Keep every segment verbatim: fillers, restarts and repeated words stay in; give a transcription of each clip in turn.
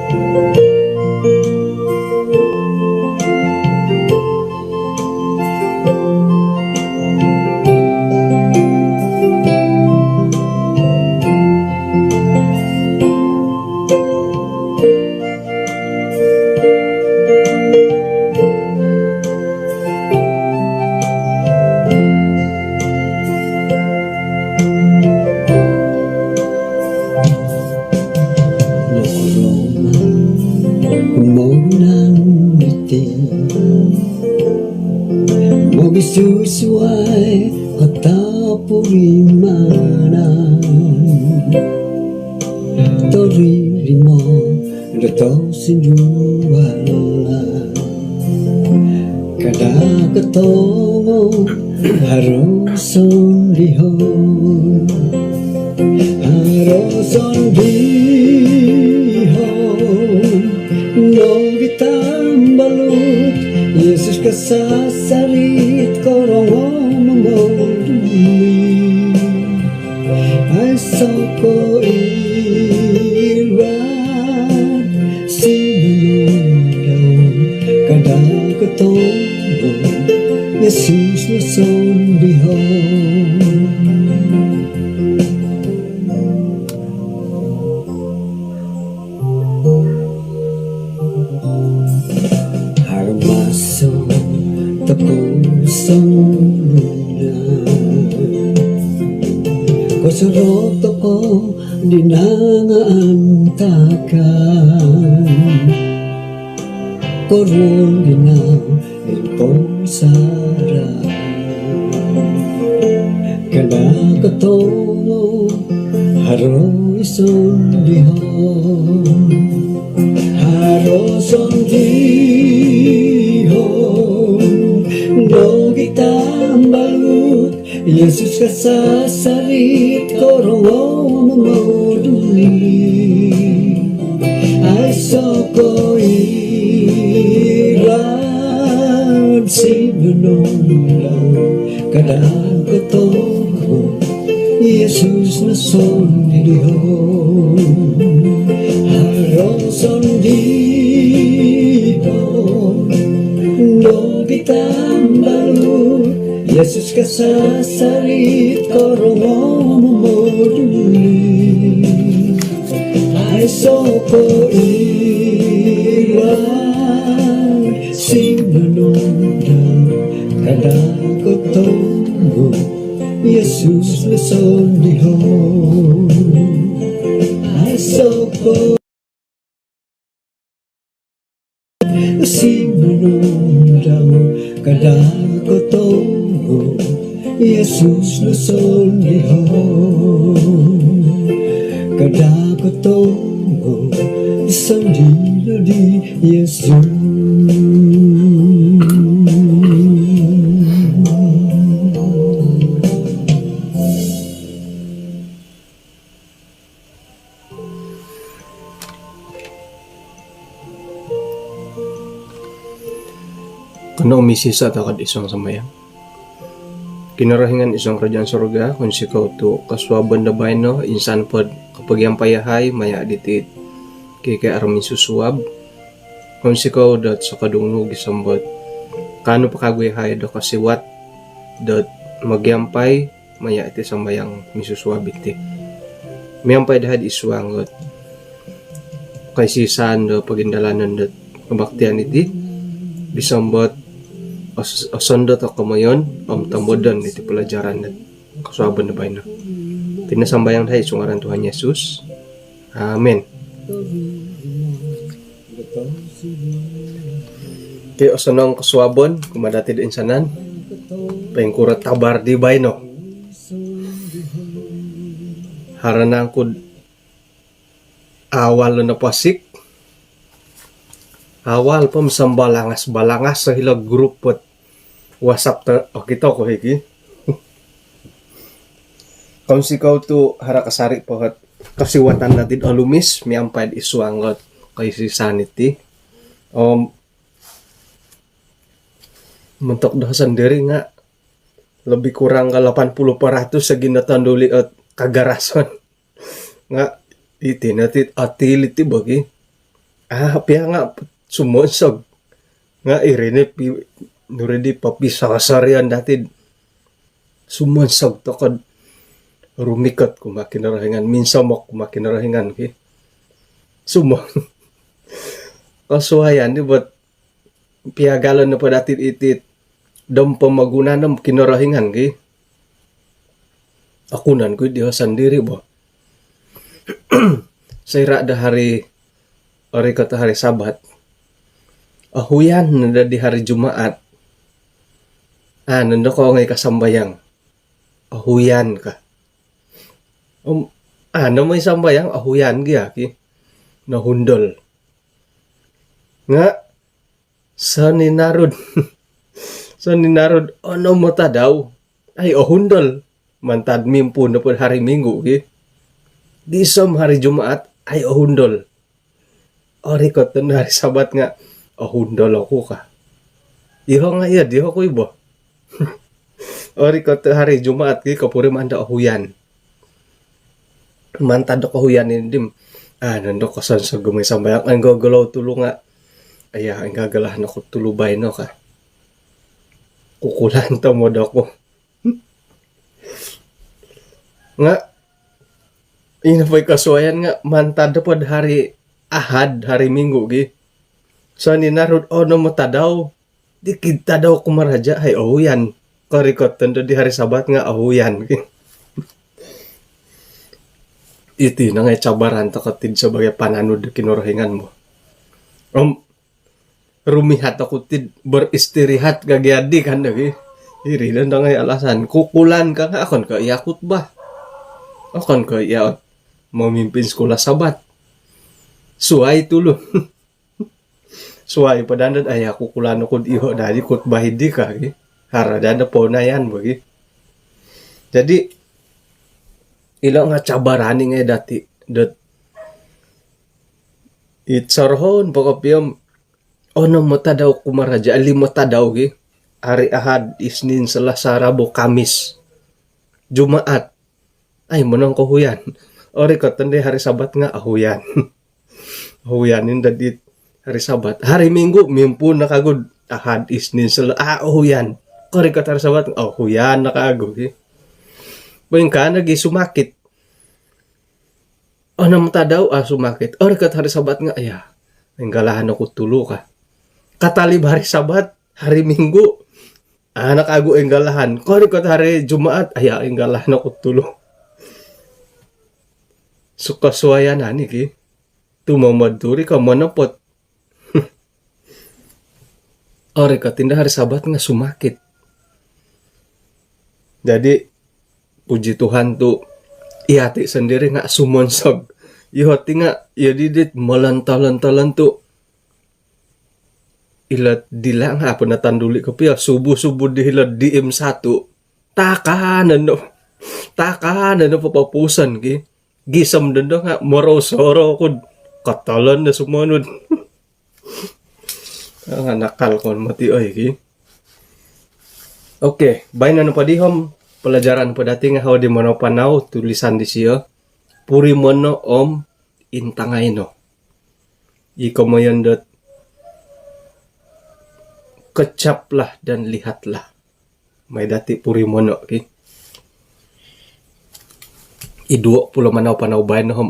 Nokorongou monang iti mogisusuai kotopurimanan, torimo do tosindualan. Kada kotongo haro sondihon, haro sondihon nogi tambalut. Yesus kasasarit, korongou momoduli. Aiso koilaan sinonondau, kada kotongo Yesus no sondihon. Haro maso tokou songunan, kosorou tokou di nangaantakan, koruol di nau pomusarahan. Kada kotongo haro sondihon, haro sondihon nogi tambalut. Yesus kasasarit, korongou momoduli. Aiso koilaan sinonondau, kada kotongo Yesus no sondihon. Haro sondihon nogi tambalut. Yesus kasasarit, korongou momoduli. Aiso koilaan sinonondau, kada kotongo Yesus no sondihon. Aiso ko sinonondau, kada kotongo Yesus no sondihon. Kada kotongo sondihon di Yesus. Kanou misisa' toko id suang sambayang. Kinorohingan id suang karajaan surga, kounsikou tu' kosuabon do baino, insan pod kopogiampai yahai maya' diti K K R Minsusuab. Kounsikou dot sokodung nu gisom dot kaanu po kawagu yahai do kosiwat dot mogiampai maya' iti sambayang minsusuab iti. Miampai dahai id suang dot kaisisan do pogindalanon dot kabaktian iti, gisom dot os-, osondoto' komoyon om tombodon iti palajaran dot kosuabon do baino. Iti no sambayang dahai id suang ngaran Tuhan Yesus. Amin. Ti osonong kosuabon kumaa dati do insanan. Poingkuro tabar di baino? Haro nangku do awal no posik? Awal po om sambalangas-balangas o hilo grup dot WhatsApp to, okito ku higi. Kounsikou tu' haro kasari' po ot kosiwatan dati do olumis miampai id suang dot kaisisan iti. Om montok doho sondiri nga' lebih kurang ka lapan puluh peratus o ginotonduli' ot kagarason. Nga' iti no ti atili ti bagi. Ah, pia nga sumonsog. Nga iri ni pi-, nuri di papisasarian dati. Sumonsog tokou rumikot kumaa Kinorohingan, minsomok kumaa Kinorohingan ki. Sumon. Kosuayan ni buat piagalon nopo dati iti dom pomogunan om Kinorohingan ki. Akunan ku diho sandiri bo. Soira do hari, orikot hari Sabat. Ohuyan no di hari Jumaat. Anu no ko ngai ka sambayang. Ohuyan ka. Om, anu mai sambayang, ohuyan gia ki. Nohundol. Nga, soninarud. Soninarud, onom o tadau. Ai, ohundol. Mantad mimpuun nopo hari Minggu ki. Gisom hari Jumaat, ai, ohundol. Orikot no hari Sabat nga, ohundol oku ka. Iho nga iya, diho ku ibo. Orikot hari Jumaat ki, kopuriman do ohuyan. Mantad do kohuyan ini dim. Ah, nondo kosonsog mai sambayang. Anggo golou tulu nga. Aya, anggo golah no ku tulu baino ka. Kukulan to modoko. Nga, ino po i kosuayan nga, mantad do pod hari Ahad, hari Minggu gi. Soninarud onom o tadau. Di kid tadau kumaraja, hai, ohuyan. Korikot tondo di hari Sabat nga ohuyan. Iti no ngai cabaran tokou tid sebagai pananud do Kinorohingan bo. Om, rumihat oku tid beristirahat gagi adi kan lagi. Iri nondo ngai alasan. Kukulan ka nga okon ko iya khutbah. Okon ko iya memimpin sekolah Sabat. Suai tulu. Suai po dando, ai, kukulan oku iho dadi khutbah idi ka gi. Haro dando pounayan bo gi. Jadi, ilo nga cabaran i ngai dati. Dot, it sorohon po kopio om, onom o tadau kumaraja, limo tadau gi. Hari Ahad, Isnin, Selasa, Rabu, Kamis, Jumaat. Ai, monong kohuyan. Orikot tondo hari Sabat nga ohuyan. Ohuyan nondo di hari Sabat. Hari Minggu, mimpuun no kagu. Ahad, Isnin, Sel-, ah, ohuyan. Korikot hari Sabat, ohuyan no kagu. Poingkaa nogi sumakit. Onom tadau, ah, sumakit. Orikot hari Sabat nga, aya, inggalahan oku tulu ka. Katalib hari Sabat, hari Minggu. Ah, no kagu inggalahan. Korikot hari Jumaat, aya, inggalahan oku tulu. Suka suayan ani ki. Tumomod turi ka monopot. Orikot nondo hari Sabat nga sumakit. Jadi, puji Tuhan tu, iya ti sendiri nga sumonsog. Iho ti nga, iya didit molon-tolon-tolon tu. Ilo dila nga apo natanduli kopio, subuh-subuh di ilo D M satu. Takanon no. Takanon no papapuson ki. Gisom dondo nga morou soro kud. Kotolon no sumonud. Ah, nakal kon moti oi ki. Okey, baino nopo dihom pelajaran po dati nga hau di Manau Panau, tulisan disio. Purimono om intangai no. I komoyon dot kecaplah dan lihatlah. Mai dati purimono ki. I duo pulo Manau Panau baino hom.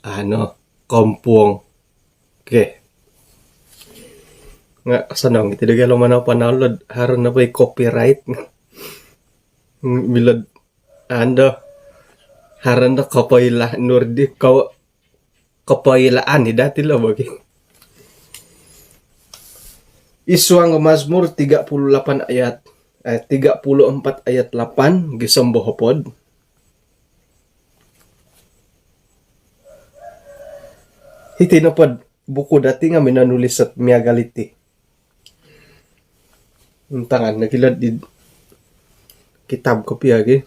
Ano, kompuong. Okey. Nga sanang iti dagi lo Manau Panau lo, haro nopo i copyright. Bila ando, haro nondo kopoila nur di ko, kopoilaan i dati lo bagi. Id suang Mazmur tiga puluh lapan ayat, eh, tiga puluh empat ayat lapan, gisom bohopod. Hiti nopod buku dati nga minonulis dot miagal iti. Intangan nogi lo id kitab kopio gi.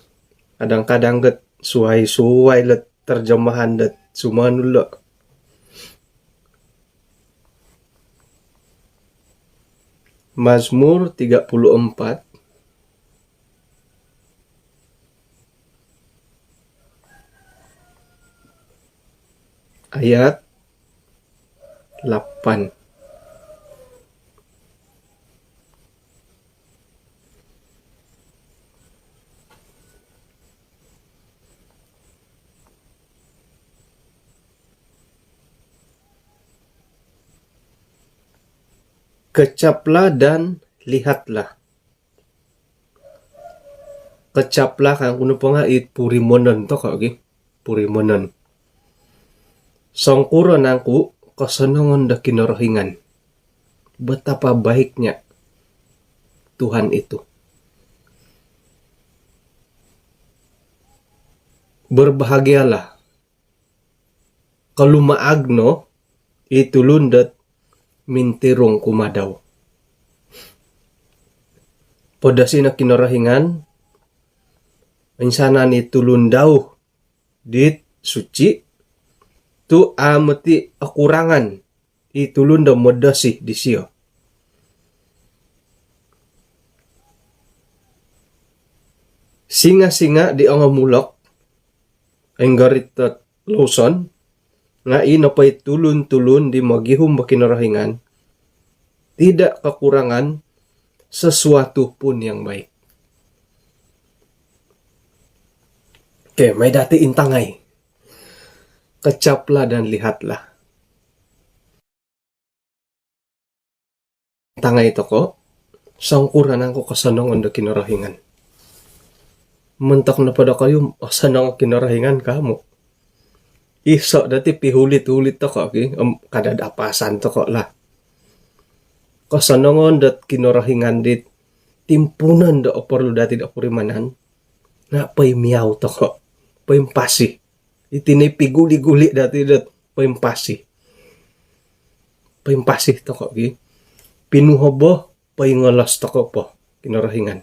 Kadang-kadang got suai-suai lo terjemahan dot sumonud lo. Mazmur tiga puluh empat ayat lapan. Kecaplah dan lihatlah. Kecaplah kangku nopo nga' i purimonon toko' gi. Purimonon. Songkuro nangku kosonongon do Kinorohingan. Betapa baiknya Tuhan itu. Berbahagialah. Kolumaag no i tulun dot mintirung kumaa dau. Podosi no Kinorohingan, insanan i tulun dau dit suci, tu' a' moti okurangan i tulun do modosi disio. Singa-singa di ongomulok, inggorit dot lotion, nga' i nopo i tulun-tulun di mogihum bo Kinorohingan, tidak kekurangan sesuatu pun yang baik. Okey, mai dati' intangai. Kecaplah dan lihatlah. Tangai toko', songkuro nangku kosonongon do Kinorohingan. Montok nopo dokoyu osonong o Kinorohingan ka amu'? Iso' dati' pihulit-hulit toko' ki, om kada' do apasan toko' lah. Kosonongon dot Kinorohingan dit timpuunon do oporlu dati' do opurimanan, nga' poimiau toko', poimpasi. Iti no i piguli-guli dati' dot poimpasi. Poimpasi toko' gi. Pinuhobo, poingolos toko' po Kinorohingan.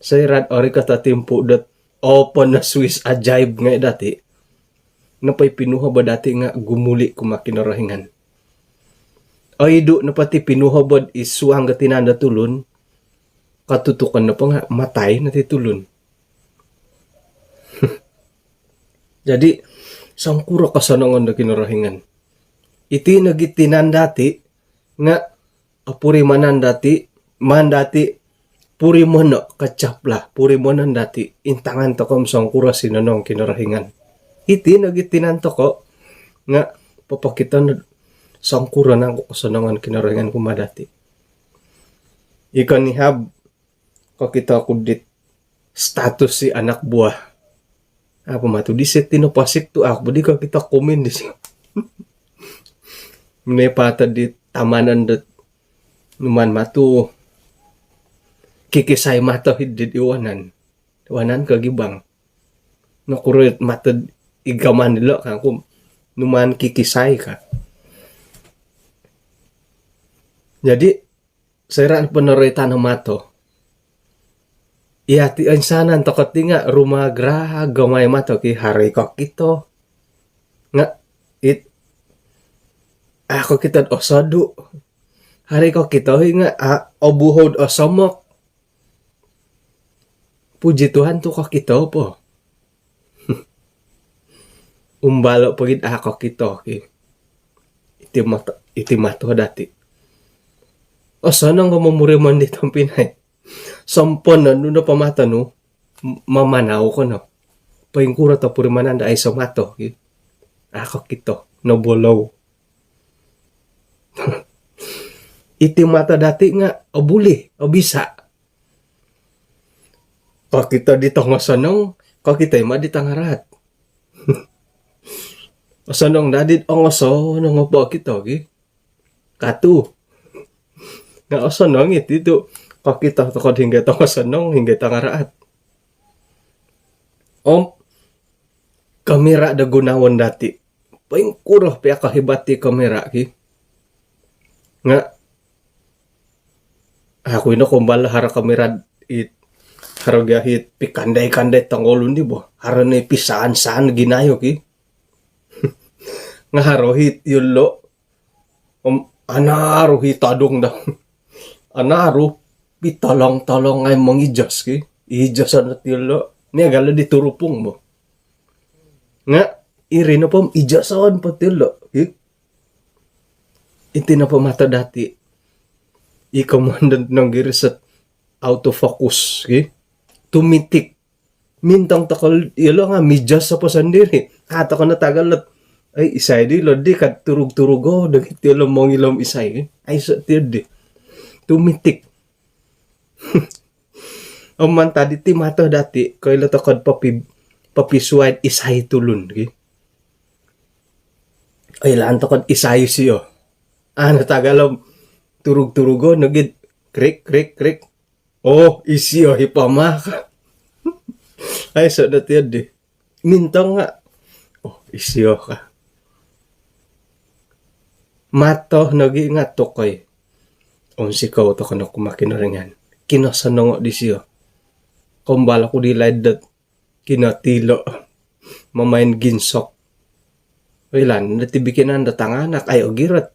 Soira'd orikot o timpu dot opon o suis ajaib ngai' dati', nopo i pinuhobo dati' nga' gumuli' kumaa Kinorohingan. Oidu' nopo ti pinuhobo'd i suang do tinan do tulun, kotutukon nopo nga' matai no ti tulun. Jadi, songkuro kosonongon do Kinorohingan. Iti nogi tinan dati' nga' opurimanan dati', maan dati' purimono', kecaplah, purimonon dati', intangan toko' om songkuro sinonong Kinorohingan. Iti nogi tinan toko' nga' popokito nod songkuro nangku kosonongon Kinorohingan kumaa dati'. Iko nihab, kokito ku dit status si anak buah. Apa matu disi tinoposik tu' aku di kokito komen disi. Mine pato di tamanon dot numaan matu kikisai mato hid dit iwanan. Iwanan ko gi bang. Nokuro it mato igaman dilo' kangku numaan kikisai ka. Jadi, soira' nopo noroitan o mato, iya ti insanan toko' ti nga' rumagrag o mai mato ki, haro i kokito. Nga' it, a' kokito'd osodu'. Haro i kokito i nga' a' obuhou'd osomok. Puji Tuhan tu' kokito po. Umbalo' pogi'd a' kokito ki. Iti mato, iti mato dati'. Osonong ko momurimon di tompinai. Somponon nu nopo mato nu, m-, mamanau ko no. Poingkuro topurimanan do aiso mato ki. A' kokito, nobolou. Iti mato dati' nga' obuli, obisa'. Kokito di tongosonong, kokito i ma di tangaraat. Osonong dadi'd ongosonong o pokito gi. Katu. Nga' osonong iti tu' kokito toko'd hinggo i tongosonong, hinggo i tangaraat. Om kamera do gunoon dati'. Poingkuro pia kahibat i kamera ki. Nga' aku ino kombal haro kamera it, haro gia hit pikandai-kandai tongolun di bo. Haro ni pisaan-saan ginayo ki. Nga' haro hit yolo'. Om anaru hi tadung dau. Anaru pitolong-tolong ngai mongijos ki. Ijoson ti yolo'. Miagal di turupung bo. Nga' iri nopo om ijoson po ti yolo' ki. Iti nopo mato dati i komoyon do nonggirisit autofocus ki. Tumitik. Mintong toko iyolo nga mijas po sondiri. Aa toko no tagal dot, ai, isai di lo di kad turug-turugo do giti iyolo mongilo om isai ki. Aiso ti di. Tumitik. Om mantad iti mato dati, koilo toko do popi-, popisuai do isai tulun ki. Oilaan toko do isai sio. Aa no tagal om turug-turugo no gid, krik, krik, krik. Oh, isio i pama ka. Aiso no ti di. Mintong nga, oh, isio ka. Mato nogi nga tokoi. Onsikou toko no kumaa Kinoringan. Kinosonong disio. Kombal oku di laid dot kinotilo. Mamain ginsok. Oilaan dati bikinan do tanganak, ai ogirot.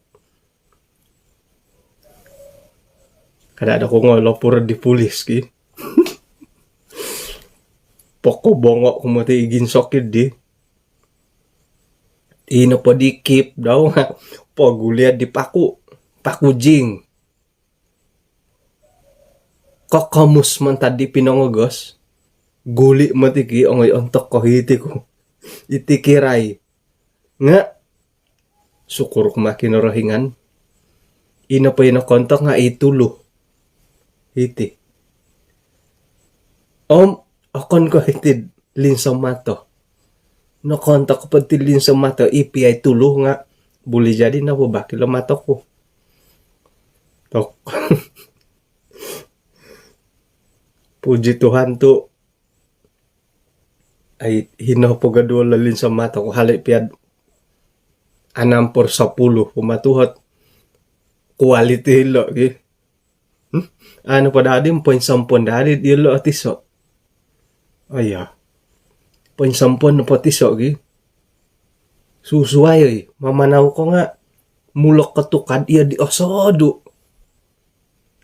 Kada do kongoi lopur di pulis ki. Pokobongo ku moti i ginsok di. Ino po di kip dau nga poguliat di paku. Paku jing. Kokomus mantad di pinongogos. Guli moti ki ongoi ontok ko hiti ku. Iti kirai. Nga, sukur kumaa Kinorohingan. Ino po ino kontok nga i tulu. Hiti. Om, okon ko hiti linso mato. Nokontok po ti linso mato, i piai tulu nga, buli jadi nababakil o mato ku. Tok. Puji Tuhan tu, ai, hino po gaduo lo linso mato ku hali piad anam por sapuluh pematuhot. Kualiti lo ki. Hmm? Anu po dadi, poinsompon dadi dilo tiso. Aya. Poinsompon po tiso ki. Susuai oi, mamanau ko nga mulok ko tukad iyo di osodu.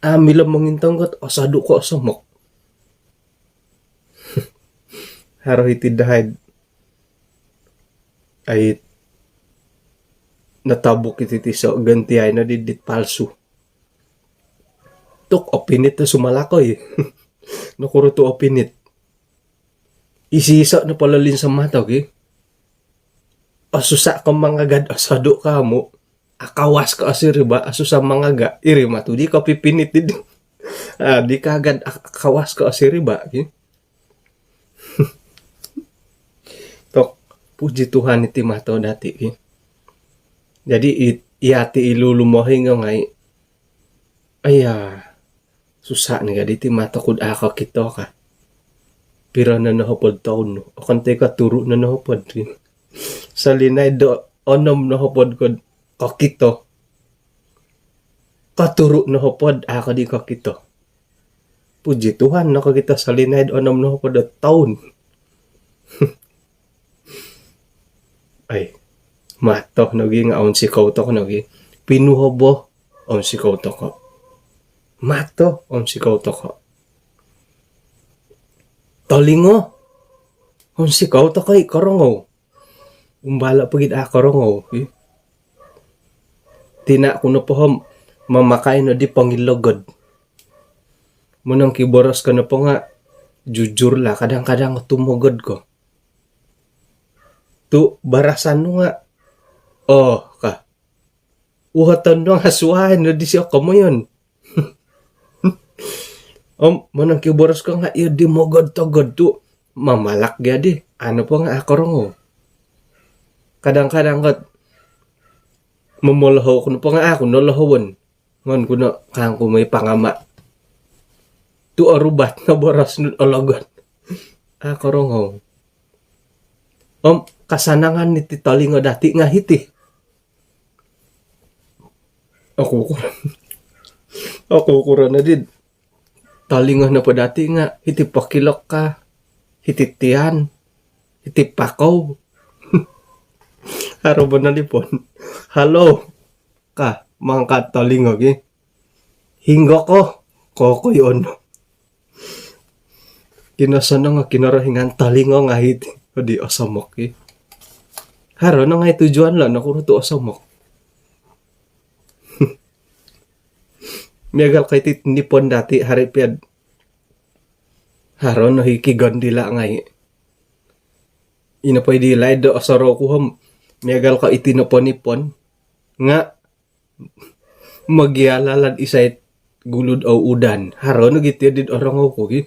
Amilo mongintong kot osodu ko osomok. Haro hiti dahai. Ai, natabuk iti tiso, gantiai no di dit palsu. Tuk opinit tu sumalakoi. Nokuro tu opinit. Isi iso no polo linso mato ki. Osusa ko mangagad osodu kamu. Akawas ko osiriba, osusa mangaga. Iri matu di kopipinit di. Ah, di kagad ak-, akawas ko osiriba ki. Tok, puji Tuhan iti mato dati ki. Jadi, i-, iyati ilu lumohing ngai. Aya, susa ni gadi ti mato kud aa kokito ka. Piro no nohopod toun nu. Okon toi ko turu no nohopod. Solinaid do onom nohopod kod kokito. Koturu nohopod aa kodi kokito. Puji Tuhan, nokokito solinaid onom nohopod do toun. Ai, mato nogi nga onsikou toko nogi. Pinuhobo, onsikou toko. Mato, onsikou toko. Tolingo, onsikou toko i korongou. Umbalo po gid a korongou, i. Tina ku nopo om mamakai no di pongilogod. Monongkiboros ko nopo nga jujur lah, kadang-kadang tumogod ko. Tu barasan nu nga, oh, ka. Uhoton nu nga suai no disio komoyon. Om, monongkiboros ko nga iyo di mogod-togod tu mamalak gia di. Anu po nga a korongou. Kadang-kadang kot momolohou ku nopo nga a ku no lohowon. Ngon ku no kangku moi pangama. Tu orubat no boros nu ologod. A korongou. Om, kasanangan niti tolingo dati nga hiti. Oku kuro. Oku kuro no di. Tolingo nopo dati nga hiti pokilok ka, hiti tian, hiti pakou. Haro bo nalipon. Halo. Ka, mangkat tolingo ki. Hinggo ko, kokoyon. Kinosonong o Kinorohingan tolingo nga hiti. Odi osomok ki. Haro no ngai tujuan lo, nokuro tu osomok. Miagal ko iti nipon dati, haro pia haro no i kigondila ngai. Ino po i di laid do osorou ku om miagal ko iti nopo nipon nga mogialalad isai gulu'd oudan. Haro no giti di orongou ku gi.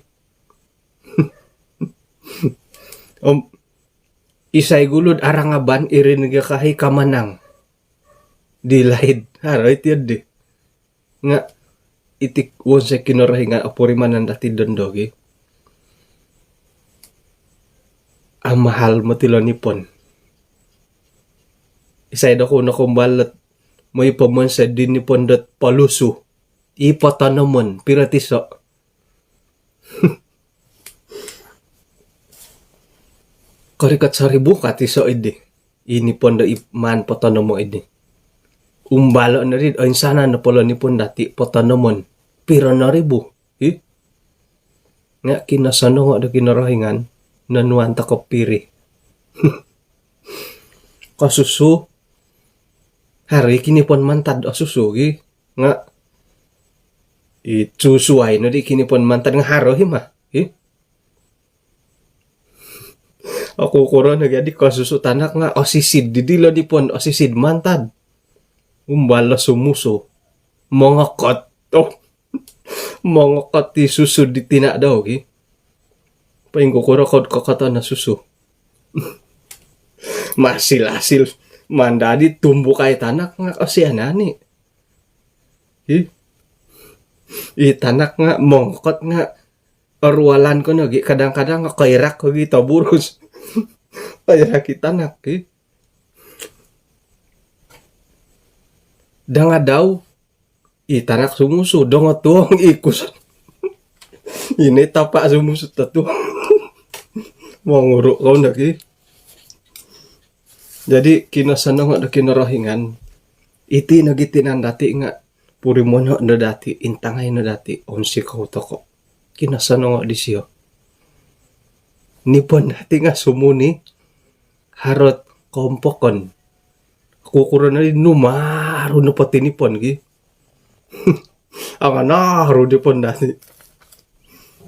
Om isai gulu'd arangaban, iri no gi kahi kamanang di laid. Haro iti di. Nga iti wonsoi Kinorohingan opurimanan dati dondo gi, amahal moti lo nipon. Isai doku nokoumbal dot moi pomonsoi di nipon dot polusu, i potonomon, piro tiso? Korikot soribu ka tiso idi. I nipon do i maan potonomo idi. Umbalo no di, oinsanan nopo lo nipon dati potonomon, piro no ribu? Hi? Nga kinosonongo do Kinorohingan, nonuan toko piri. Kosusu, haro i kinipon mantad osusu gi. Nga i susuai no di kinipon mantad nga haro hi ma. Hi? Oku kuro no gi adi kosusu tanak nga osisid di dilo nipon, osisid mantad. Umbal lo sumusu. Mongokot. Oh. Mongokot i susu di tina dau gi. Poingkukuro kod kokoton no susu. Masil-asil mandadi tumbukai tanak nga osianani. Hi? I tanak nga mongokot nga orualan ko no gi, kadang-kadang nga koirak ko gi toburus. Koirak i tanak gi. Dangadau i tanak sumusu, dongotuong i kus. Ini tapa sumusu totuong. Monguru kou no gi. Jadi kinosonongo do Kinorohingan. Iti no gi tinan dati nga purimono no dati, intangai no dati, onsikou toko. Kinosonongo disio. Nipon dati nga sumuni, harot kompokon. Kukuro no di numaru nopo ti nipon gi. Anganaru nipon dati.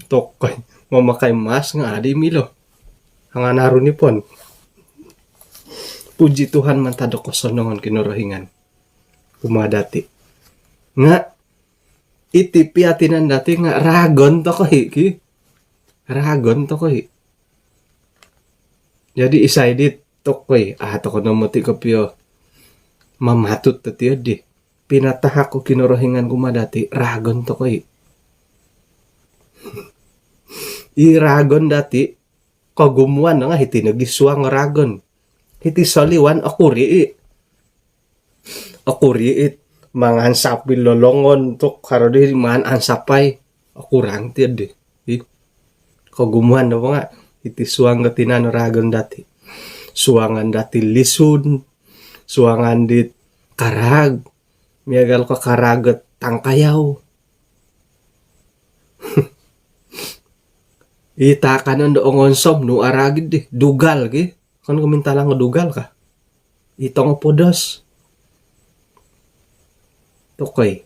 Tokoi, mamakai mask nga adi milo. Anganaru nipon. Puji Tuhan, mantad do kosonongon Kinorohingan kumaa dati. Nga iti pia tinan dati nga ragon toko hi ki. Ragon toko hi. Jadi isai di tokoi, ah, toko no moti kopio mamatut tati di. Pinatahak o Kinorohingan kumaa dati, ragon toko hi. I ragon dati, kogumuan no nga hiti no gi suang ragon. Hiti soliwan, okuri i. Okuri i, mangan sapi lolongon tu haro di mangan ansapai. Okurang ti di. Hi. Kogumuan nopo nga hiti suang do tinan ragon dati. Suangan dati lisun, suangan di karag, miagal ko karag tangkayau. I taakanon do ongonsom nu aragid di, dugal gi. Kan ko mintalang dugal ka. I tongopodos. Tokoi.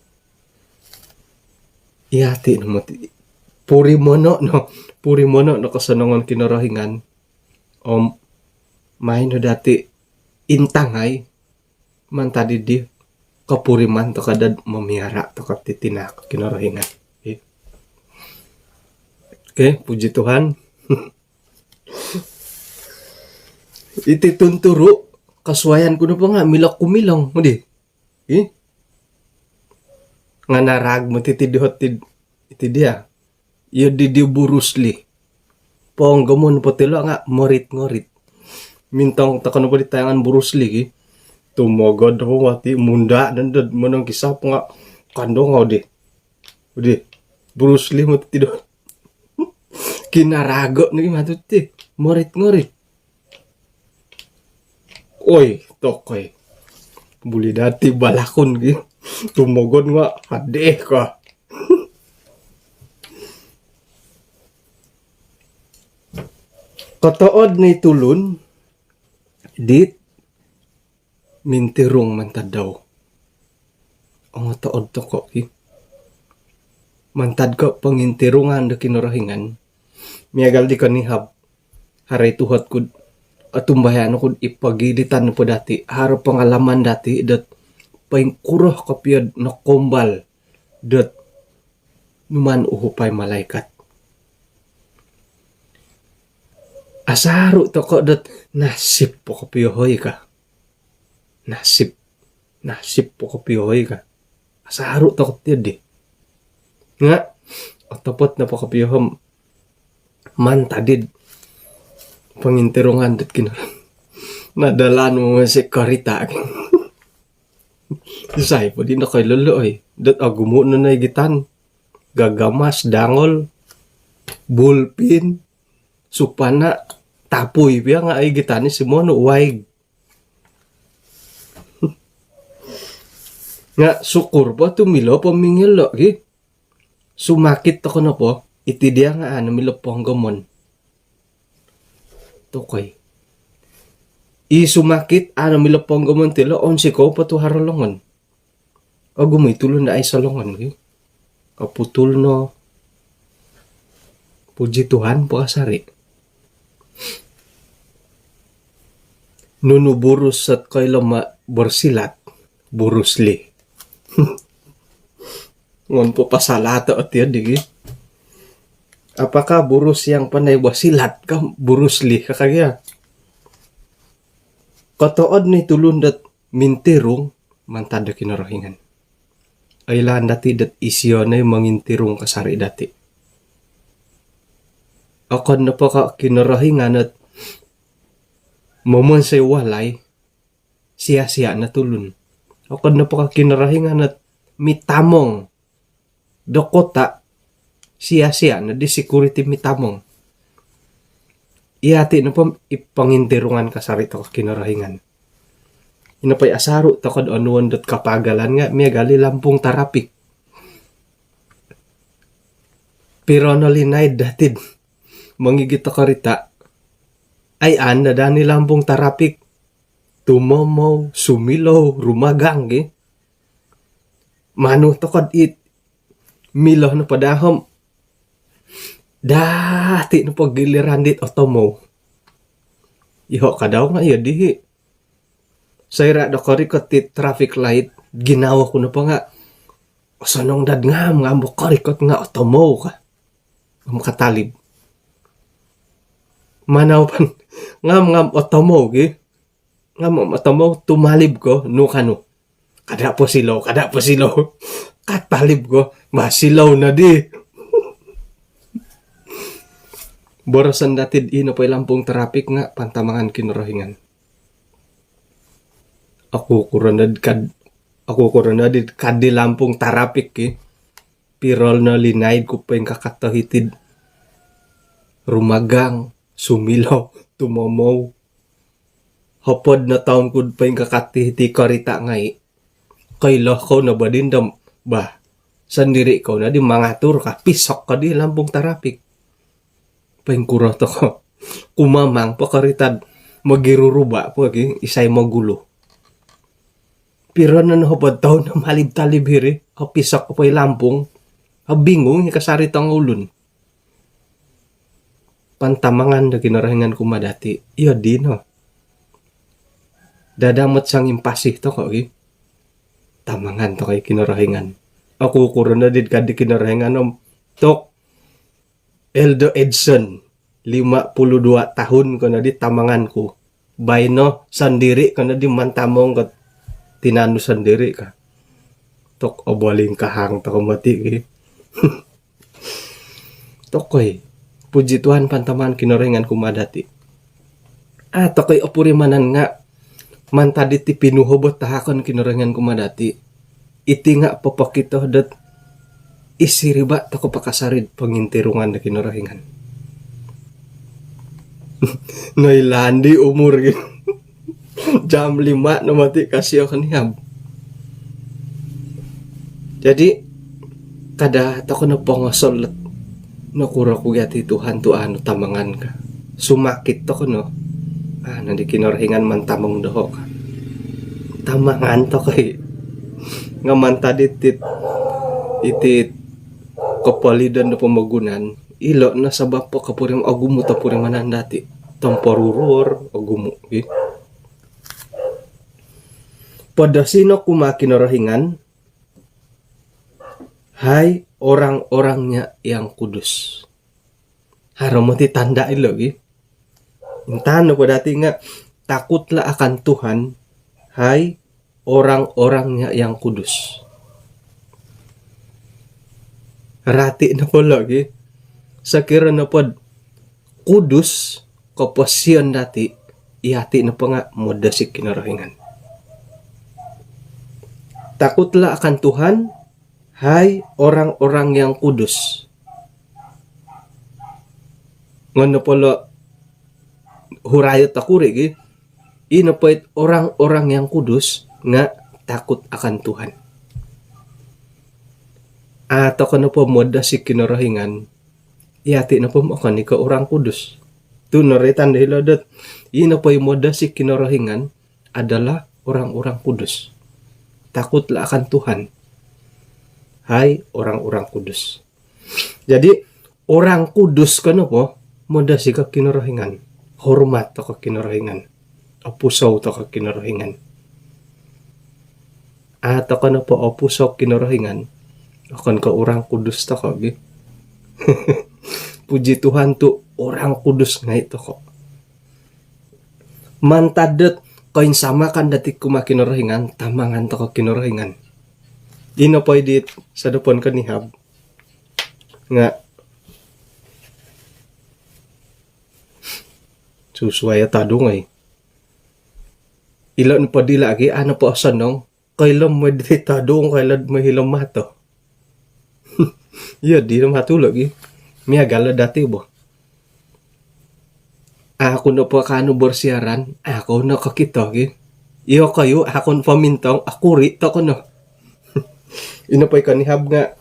Iyati no moti. Purimono no. Purimono no kosonongon Kinorohingan. Om maai no dati intangai mantad di kopuriman toko dot momiara toko ti tinan Kinorohingan. Okey. Okey, puji Tuhan. Iti tunturu, kosuaian ku nopo nga milo kumilong, mudi. Hi? Nga narag moti ti di hot ti, iti dia. Iyo di di Bruce Lee. Ponggomun po tilo nga morit-ngorit. Mintong toko nopo di tayangan Bruce Lee gi. Tumogod po wati munda dan dod monong kisap nga kandong au di. Udi, Bruce Lee moti ti do. Kinarago ni matu ti. Morit-ngorit. Oi, tokoi. Buli dati balakun gi. Tumogod nga hadeh ka. Kotood ni tulun dit mintirung mantad dau. Ongotood toko ki. mantad ko pongintirungan do Kinorohingan. Miagal di konihab, haro i tuhot kud otumbayaan kud i pogilitan po dati, haro pengalaman dati dot poingkuro kopio nokombal dot numaan uhupai malaikat. Asaru toko dot nasib po kopio hoi ka. Nasib. Nasib po kopio hoi ka. Asaru toko tiyo di. Nga, otopot no po kopio hom mantad id pongintirungan dot Kinorohingan. Na dalan mo masi korita. Isai po di nokoilo oi. Dot ogumu no noigitan. Gagamas, dangol, bulpin, supana, tapui pia nga oigitan i sumonu waig. Nga syukur po tu milo po mingilo gi. Sumakit toko nopo, iti dia nga ano milo ponggomon. Tokoi. I sumakit, ano milo ponggomon tilo, onsikou po tu haro longon. Ogumu i tulun do aiso longon gi. Oputul no. Puji Tuhan po kasari. Nunu burus sot koilo ma bersilat? Bruce Lee. Ngon po pasal ato oti digi. Apakah burus yang pandai bersilat ka Bruce Lee ka kagia? Kotood ni tulun dot mintirung mantad do Kinorohingan. Oilaan dati dot isio no i mongintirung kasari dati. Okon nopo ko Kinorohingan ot momonsoi walai, sia-sia no tulun. Okon nopo ko Kinorohingan ot mitamong do kota, sia-sia no di security mitamong. Iti nopo i pongintirungan kasari toko Kinorohingan. Ino po i asaru toko do onuon dot kapagalan nga miagal i lampung tarapik. Piro no linaid dati do mongigit do korita. Ai, anda dani lampung tarapik. Tumomou, sumilou, rumagang gi. Manu toko dit milo no padahom. Dati nopo giliran dit otomou. Iho kadau nga iyo dihi. Soira do korikot it traffic light, ginawo ku nopo nga osonong dad ngam-ngam bo korikot nga otomou ka. Om katalib. Manau pan ngam-ngam otomou gi. Ngam-ngam otomou, tumalib ko, nu kanu. Kada po silou, kada po silou. Katalib ko, ba silou no di. Boroson dati ino po i lampung tarapik nga pantamangan Kinorohingan. Aku kurun dad kad, aku kurun dad kad di lampung tarapik ki. Piro no linaid ku poingkakat do hiti do rumagang, sumilou, tumomou. Hopod no toun ku do poingkakat do hiti korita ngai. Koilo kou no bo di om, bah, sondiri kou no di mangatur ka, pisok ko di lampung tarapik. Poingkuro toko. Kumamang po korita do mogiruruba po gi, isai mogulu. Piro no hopod toun no malib-talib hiri, opisok po i lampung, obingung i kasari tongoulun. Pantamangan do Kinorohingan kumaa dati, iyo dino. Dadamot sangimpasi toko gi. Tamangan toko i Kinorohingan. Aku kurun dad kad di Kinorohingan om, tok, Elder Edson, lima puluh dua tahun ko no di tamangan ku. Baino sondiri ko no di mantamong ko tinan nu sondiri ka. Tok, obolingkahang toko moti ki. Tokoi, puji Tuhan pantamangan Kinorohingan kumaa dati. Ah, tokoi opurimanan nga mantad iti pinuhobot tahakon Kinorohingan kumaa dati. Iti nga popokito dot isiriba toko pakasari do pongintirungan do Kinorohingan. Noilaan di umur gi. Jam lima no moti kasio konihab. Jadi, kada toko no pongosol dot nokuro ku gia ti Tuhan tu anu tamangan ka. Sumakit toko no. Ah, nadi Kinorohingan mantamong doho ka. Tamangan toko i. Nga mantad iti, iti kopolidon do pomogunan, ilo' no sabap po kopuriman, ogumu' topurimanan dati'. Tomporuruor, ogumu', gi. Podosi' no kumaa Kinorohingan, hai orang-orang-Nya yang kudus. Haro moti tanda' ilo', gi. Intangan nopo dati' nga', takutlah akan Tuhan, hai orang-orang-Nya yang kudus. Rati' nopo lo', gi. Sokiro nopod kudus koposion dati', iyati' nopo nga' modosi' Kinorohingan. Takutlah akan Tuhan, hai orang-orang yang kudus. Nga' nopo lo' hurayot oku ri, gi. I nopo it orang-orang yang kudus nga' takut akan Tuhan. A' toko' nopo modosi' Kinorohingan, iyati' nopo okon i ko' orang kudus. Tu' noroitan do hilo' dot, i nopo i modosi' Kinorohingan adalah orang-orang kudus. Takutlah akan Tuhan, hai orang-orang kudus. Jadi, orang kudus ko nopo, modosi' ko Kinorohingan. Hormat toko' Kinorohingan. Opusou toko' Kinorohingan. A' toko' nopo opusou Kinorohingan, okon ko' orang kudus toko', gi. Puji Tuhan tu' orang kudus ngai' toko'. Mantad dot koinsamakan dati' kumaa Kinorohingan, tamangan toko' Kinorohingan. I nopo i dit sodopon konihab nga' susuai o tadung, oi. Ilo' nopo dila' gi, a' nopo osonong, koilo moi di tadung, koilo moi hilo mato. Iyo di no matu lo' gi. Miagal lo dati' bo. Aku nopo kaanu bersiaran, aku no kokito, gi. Iyokoyu, aku nopo mintong, okuri' toko' no. I nopo i konihab nga'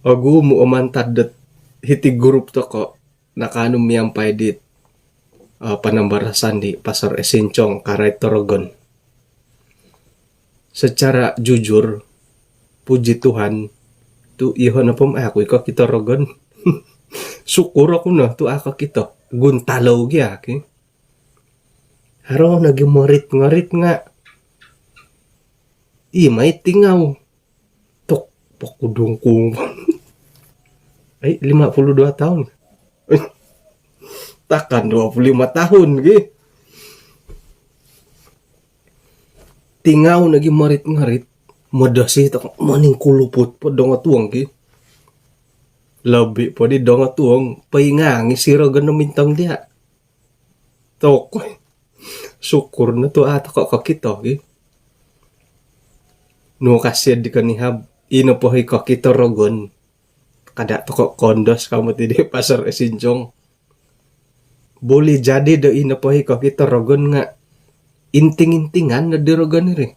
ogumu' o mantad dot hiti grup toko', nakaanu miampai dit, eh, panambarasan di Pastor Esincong, Karait do Rogon. Secara jujur, puji Tuhan, tu' iyoho' nopo aku i kokito rogon. Sukur oku no tu' a' kokito. Guntalou gi aki. Haro nogi morit-ngorit nga' i mai tingau. Tok, pokudungkung. Ai, lima puluh dua tahun. Takan dua puluh lima tahun, gi. Tingau nogi morit-ngorit. Modosi toko', moning kuluput po dongotuong, gi. Lobi po di dongotuong, poingangi si rogon no mintong diya'. Tokoi. Sukur no tu' a' toko' kokito, gi. Nu kasian di konihab, i nopo i kokito rogon. Kada' toko' kondos kamu ti di Pastor Esincong. Buli jadi do i nopo i kokito rogon nga' inting-intingan no di rogon iri.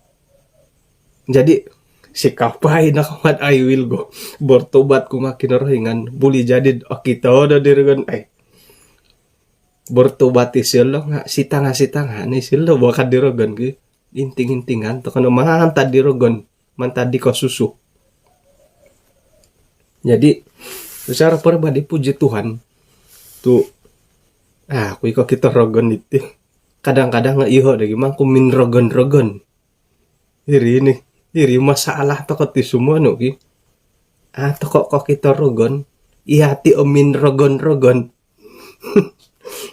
Jadi, sikapai no kamat, I will go bertobat kumaa Kinorohingan. Buli jadi okito do di rogon, ai. Bertobat isilo nga' sitanga-sitanga ni isilo bo ka di rogon, gi. Inting-intingan toko' no mantad di rogon, mantad di kosusu. Jadi, secara peribadi, puji Tuhan, tu' aku i kokito rogon iti. Kadang-kadang nga' iyoho' nogi mangku minrogon-rogon. Iri ni, iri masalah toko' ti sumonu, gi. A' toko' kokito rogon, iyati' o minrogon-rogon.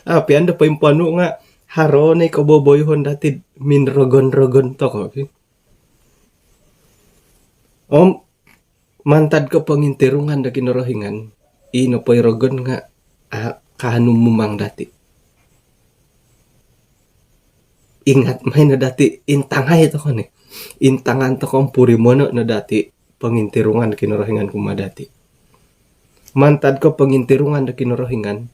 Apian do poimponu nga' haro ni koboboyohon dati' minrogon-rogon toko', gi. Om mantad ko pongintirungan do Kinorohingan, i nopo i rogon nga' a' kaanu mumang dati'. Ingat mai no dati', intangai toko' ni. Intangan toko' om purimono' no dati' pongintirungan Kinorohingan kumaa dati'. Mantad ko pongintirungan do Kinorohingan,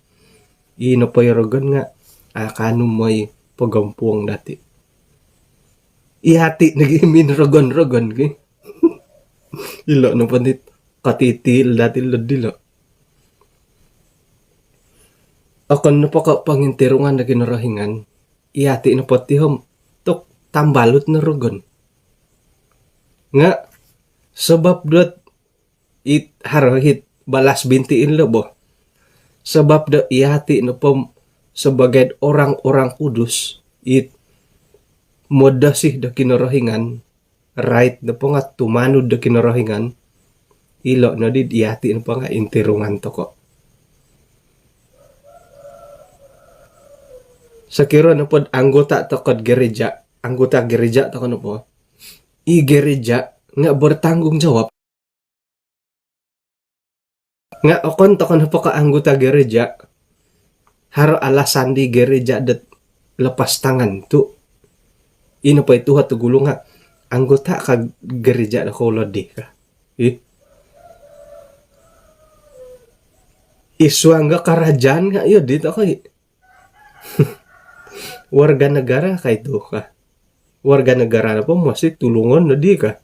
i nopo i rogon nga' a' kaanu moi pogompuong dati'. Iyati' nogi minrogon-rogon, gi. Ilo' nopo nit katitil dati' lo dilo'. Okon nopo ko' pongintirungan do Kinorohingan, iyati' nopo ti om tok tambalut no rogon. Nga' sabap dot It haro it balas binti ilo bo. Sabab do iyati nopo sebagai orang-orang kudus, it modosi do Kinorohingan, rait nopo nga tumanud do Kinorohingan, ilo nodi iyati nopo nga intirungan toko. Sokiro nopo anggota toko gereja, anggota gereja toko nopo, i gereja nga bertanggungjawab. Nga okon toko nopo ko anggota gereja, haro alasan di gereja dot lepas tangan tu. Ino po itu tu gulu nga anggota ka gereja do kolodi ka. Ih. Isuang ga kerajaan nga iyo di toko i. Warga negara ka itu ka. Warga negara nopo mesti tulungon nodi ka.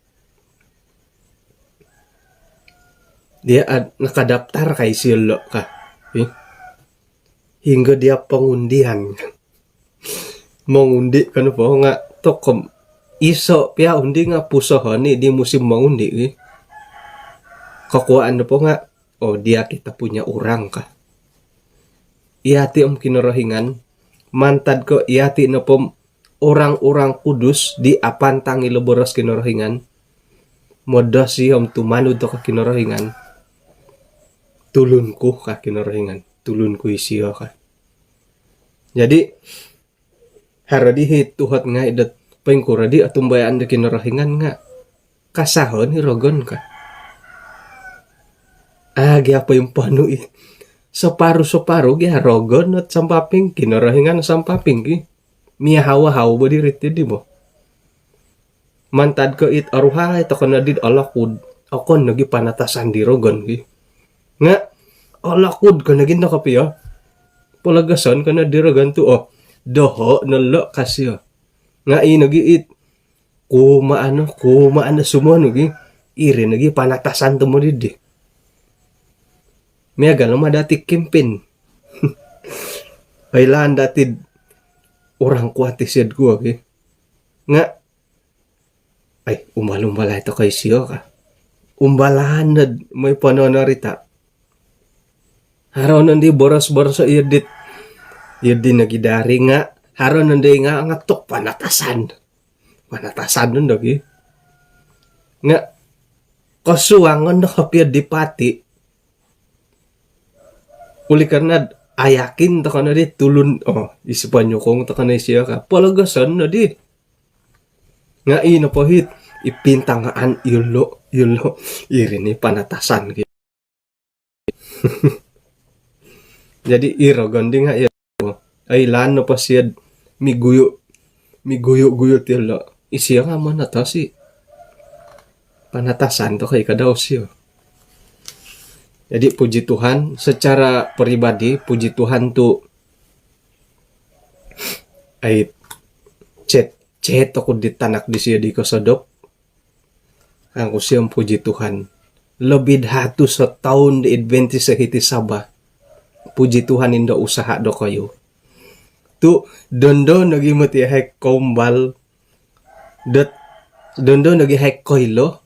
Dia ad-, nakadaftar ka isilo ka. Ih. Hinggo dia pengundian. Mengundi ka nopo nga tokom iso pia undi nga pusohon i di musim mengundi i. Kokuaan nopo nga, oh, dia kita punya orang ka. Iyati om Kinorohingan, mantad ko iyati nopo orang-orang kudus di apantang ilo boros Kinorohingan, modosi om tumanud toko Kinorohingan. Tulun ku ka Kinorohingan, tulun ku isio ka. Jadi, haro di it tuhot ngai dot poingkuro di otumbayaan do Kinorohingan nga kasahon i rogon ka. Ah, gia poimponu i. Separuh-separuh gia rogon ot sampaping, Kinorohingan sampaping ki. Mia hawa-hawa bo diri ti di bo. Mantad ko it oruhai toko nodi id olokud, okon nogi panatasan di rogon ki. Nga olokud ko nogi no kopio. Pologoson ko no di rogon tu, oh, doho no lo ka sio. Nga i nogi it kumaa no, kumaa no sumonu ki. Iri nogi panatasan tomod di. Miagal no ma dati kempin. Oilaan dati orang kuat isido kuo ki. Nga ai, umbal-umbalai toko isio ka. Umbalaan nod moi pononorita. Haro nondi boros-boros o iyo dit, iyo di nogi dari nga haro nondi nga ngatok panatasan. Panatasan nondo ki. Nga kosuangon do kopio di pati. Oleh karena ayakin toko nodi tulun, oh, isi panyokong toko no isio ka. Pologoson nodi. Nga i nopo it i pintangaan ilo, ilo, iri ni panatasan ki. Jadi i rogon di nga iyo. Oilaan nopo sio miguyu, miguyu-guyu ti lo. Isio nga monotos i. Panatasan toko i kada o sio. Jadi puji Tuhan, secara peribadi puji Tuhan tu ai, chat, chat oku di tanak disio di kosodop. Kangku sio, puji Tuhan. Lobi do hatus o toun di Adventist hiti Sabah. Puji Tuhan indo usaha dokoyu. Tu dondo nogi moti hai koumbal dot, dondo nogi hai koilo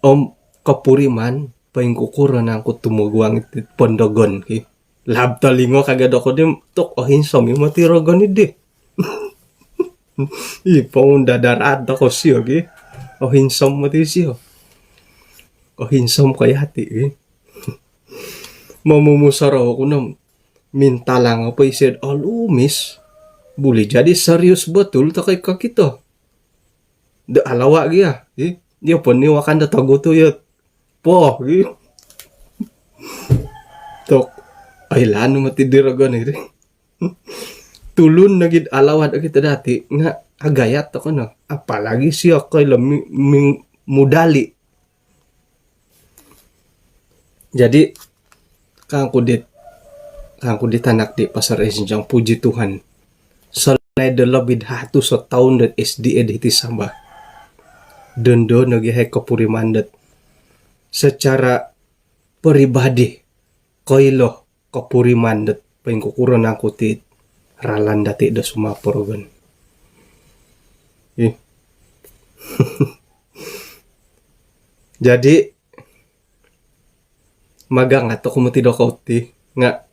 om kopuriman, poingkukuro nangku tumoguang iti pondogon ki. Lab tolingo kaga doko di, tok ohinsom i moti rogon i di. I pongunda darat doko sio ki. Ohinsom moti sio. Ohinsom ko yati ki. Momumusoro ku nom mintalang opo isio olumis. Buli jadi serius betul toko i kokito. Do alawa gia, i. Iyo po ni wakan do togutu iyo po, i. Tok, oilaan moti di rogon iri. Tulun nogi do alawa do okito dati nga agayat toko no. Apalagi sio koilo mi-, mi-, mudali. Jadi kangku di, kangku di tanak di Pastor Esinjang, puji Tuhan. Selain do lobi do hatus o toun dot S D A di hiti Sabah, dondo nogi hai kopuriman dot secara peribadi, koilo, kopuriman dot poingkukuro nangku ti ralan dati do sumaporogon. Ih. Jadi Magangat oku moti dokoyu ti nga'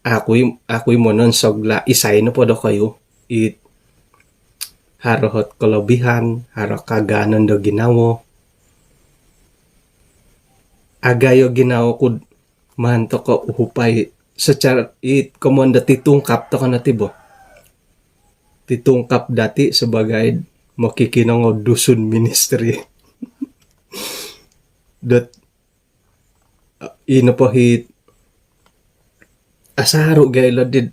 aku i, aku i mononsog lah isai nopo dokoyu it haro ot kolobihan, haro kagaanan do ginawo. Agayo ginawo ku'd maan toko' uhupai secara it komoyon do titungkap toko' no ti bo. Titungkap dati' sebagai mokikinongou Dusun Ministry. Dot ino po hit asaru gai lo dit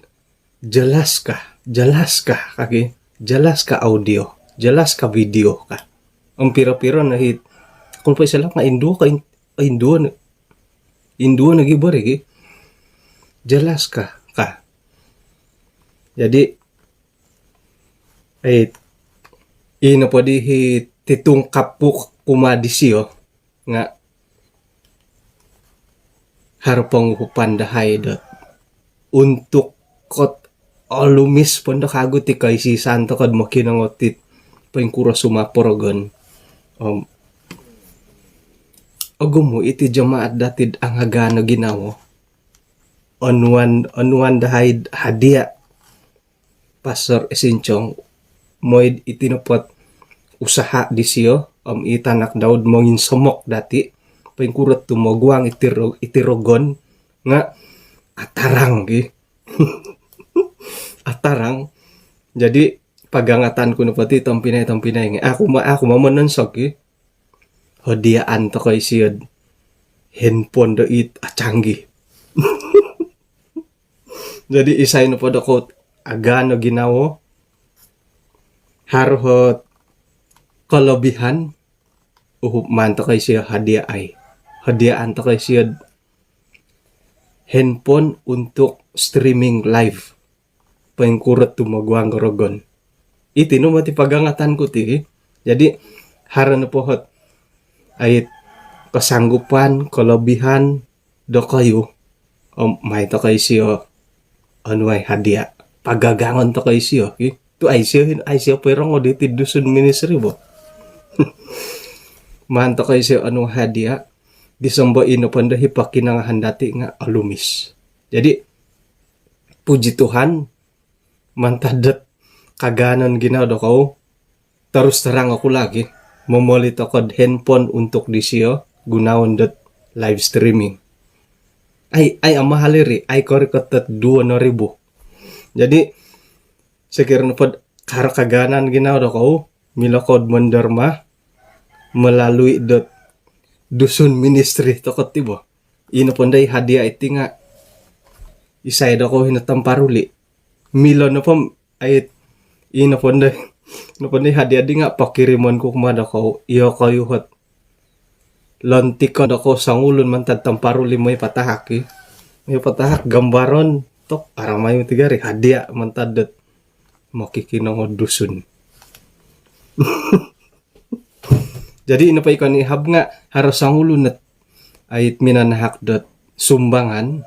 jelas kah, jelas kah kaki, jelas kah audio, jelas kah video kah. Om piro-piro no hit, kalau po istilah nga induo ka in-, induo no, induo no gi bori gi. Jelas kah kah. Jadi, eh, ino po di hit titungkap ku kumaa disio nga' haro ponguhupan dahai dot untuk kot olumis pondo kagu ti kaisisan toko'd mokinongou tit poingkuro sumapo rogon. Om ogumu' iti jemaat dati'd angagaan o ginawo. Onuan, onuan dahai'd hadiah. Pastor Esincong, moi'd iti nopo't usaha disio om i tanak dau'd monginsomok dati' poingkuro tumoguang iti ro-, iti rogon nga' atarang gi. Atarang. Jadi pagangatan ku nopo ti tompinai-tompinai ngai', aku ma-, aku ma mononsog gi. Hodiaan toko' isio'd handphone do it acanggih. Jadi isai nopo dokoyu't agaan o ginawo, haro ot kolobihan, uhup maan toko' isio hadiah ai. Hodiaan toko' isio'd handphone untuk streaming live. Poingkuro tumoguang o rogon. Iti no moti pagangatan ku ti. Jadi haro nopo ot ai kesanggupan, kolobihan dokoyu om mai toko' isio onuai hadiah. Pagagangon toko' isio ki. Tu ai isio hin-, ai isio poirongou diti Dusun Ministry bo. Maan toko' isio onuai hadiah. Disombo ino pondo hi pokinongohan dati' nga' olumis. Jadi puji Tuhan, mantad dot kagaanan ginawo dokoyu, terus terang oku lagi, momoli toko'd handphone untuk disio gunoon dot live streaming. Ai, ai amahal iri, ai korikot dot duo no ribu. Jadi sekira nopo'd haro kagaanan ginawo dokoyu, milo ko'd menderma melalui dot Dusun Ministry toko' ti bo. Ino pondo i hadiah iti nga' isai dokoyu hino tamparuli. Milo nopo ai, ino pondo, ino pondo i hadiah di nga' pokirimon ku kumaa dokoyu, iyokoyu ot lontikon dokoyu songulun mantad tamparuli moi patahak i. Moi patahak gambaron tok aramai moti gari hadiah mantad dot mokikinongou Dusun. Jadi ino po i koni hab nga' haro songulun ot ai minanahak dot sumbangan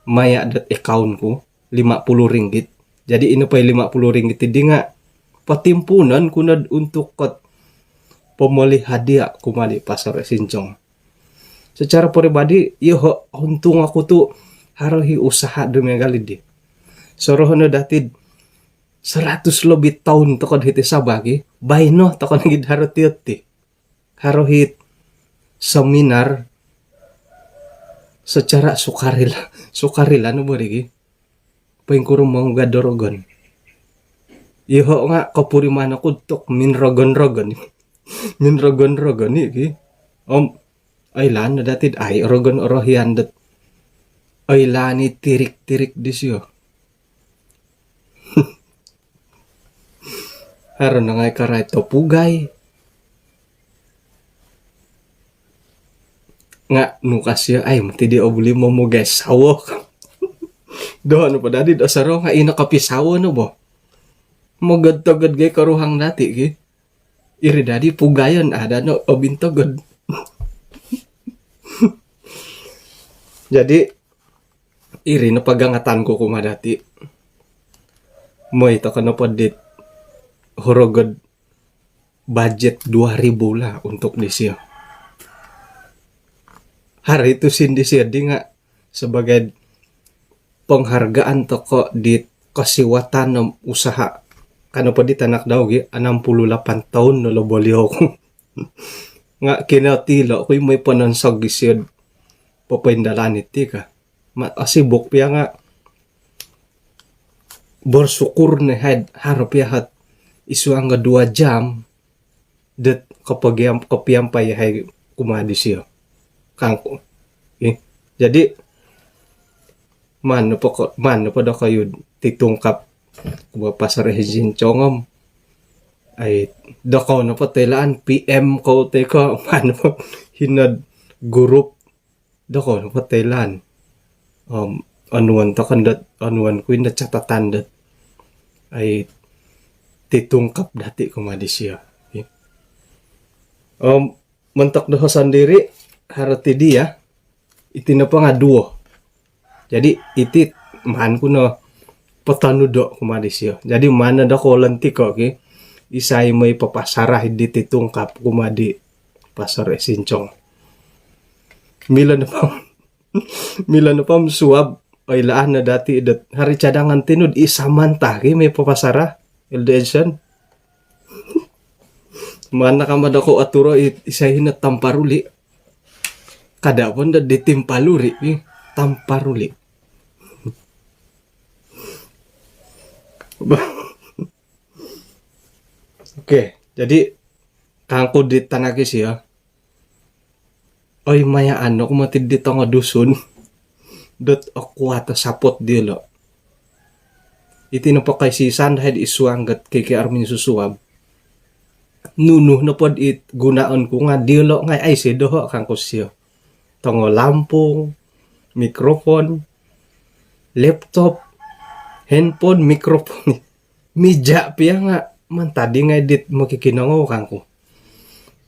maya' dot akaun ku lima puluh ringgit. Jadi ino po i lima puluh ringgit di nga' potimpuunon ku nod untuk kot pomoli hadiah kumaa di Pastor Esincong. Secara peribadi, iyoho' untung oku tu' haro hi usaha do miagal iddi. Soroho' no dati'd seratus lebih toun toko'd hiti Sabah ki, baino toko' nogi'd haro ti oti. Haro hi seminar secara sukarela, sukarela no bo ri ki. Poingkuro mongugad do rogon. Iyoho' nga' kopuriman oku tu' minrogon-rogon. Minrogon-rogon i ki. Om oilaan no dati'd ai rogon orohian dot oilaan i tirik-tirik disio. Haro no ngai' karait do pugai. Nga' nukas iyo ai moti di obuli momugai sawo. Doho' nopo dadi do soro nga' ino kopisawo no bo. Mogod-togod gai koruhang dati' ki. Iri dadi pugayon ada no obintogod. Jadi iri no pagangatan ku kumaa dati'. Moi toko' nopo dit horogod bajet dua ribu lah untuk disio. Haro i tusin disio di nga' sabagai penghargaan toko' di kosiwatan om usaha. Ka nopo di tanak dau gi, enam puluh lapan toun no lo boliou ku. Nga' kinotilo' ku i moi pononsog isio'd popoindalan iti ka. Ma, osibuk pia nga' bersyukur no yahai'd haro pia ot isuang nga' dua jam dot kopogiam-, kopiampai yahai kumaa disio, kangku. Ih, jadi, maan nopo ko-, maan nopo dokoyu'd titungkap kumaa Pastor Esincong om, ai, dokou nopo toilaan, P M kou toi ko' maan nopo hino'd group, dokou nopo toilaan. Om onuan toko' dot, onuan ku i dot catatan dot, ai, titungkap dati' kumaa disio. Om montok doho sondiri', haro ti dia, iti nopo nga' duo. Jadi, iti maan ku no potonudo' kumaa disio. Jadi, maan no dokou lantiko' ki, isai moi papasarah di titungkap kumaa di Pastor Esincong. Milo nopo, milo nopo suab, oilaan no dati' dot haro cadangan tinu'd i Samantha ki moi papasarah, Elder Edson. Maan no kama dokou aturo i, isai hino tamparuli. Kada' pun do di timpaluri, ih, tamparuli. Okey, jadi kangku di tanak isio, oi, mayaan oku moti di tongo Dusun dot okuat o support diyolo'. Iti nopo koisisan dahai'd isuang dot K K R minsusuab. Nunu nopo'd it gunoon ku nga' diyolo' ngai' aiso doho', kangku sio. Tongo lampung, mikrofon, laptop, handphone, mikrofon. Mija' pia nga' mantad i ngai' dit mokikinongou, kangku.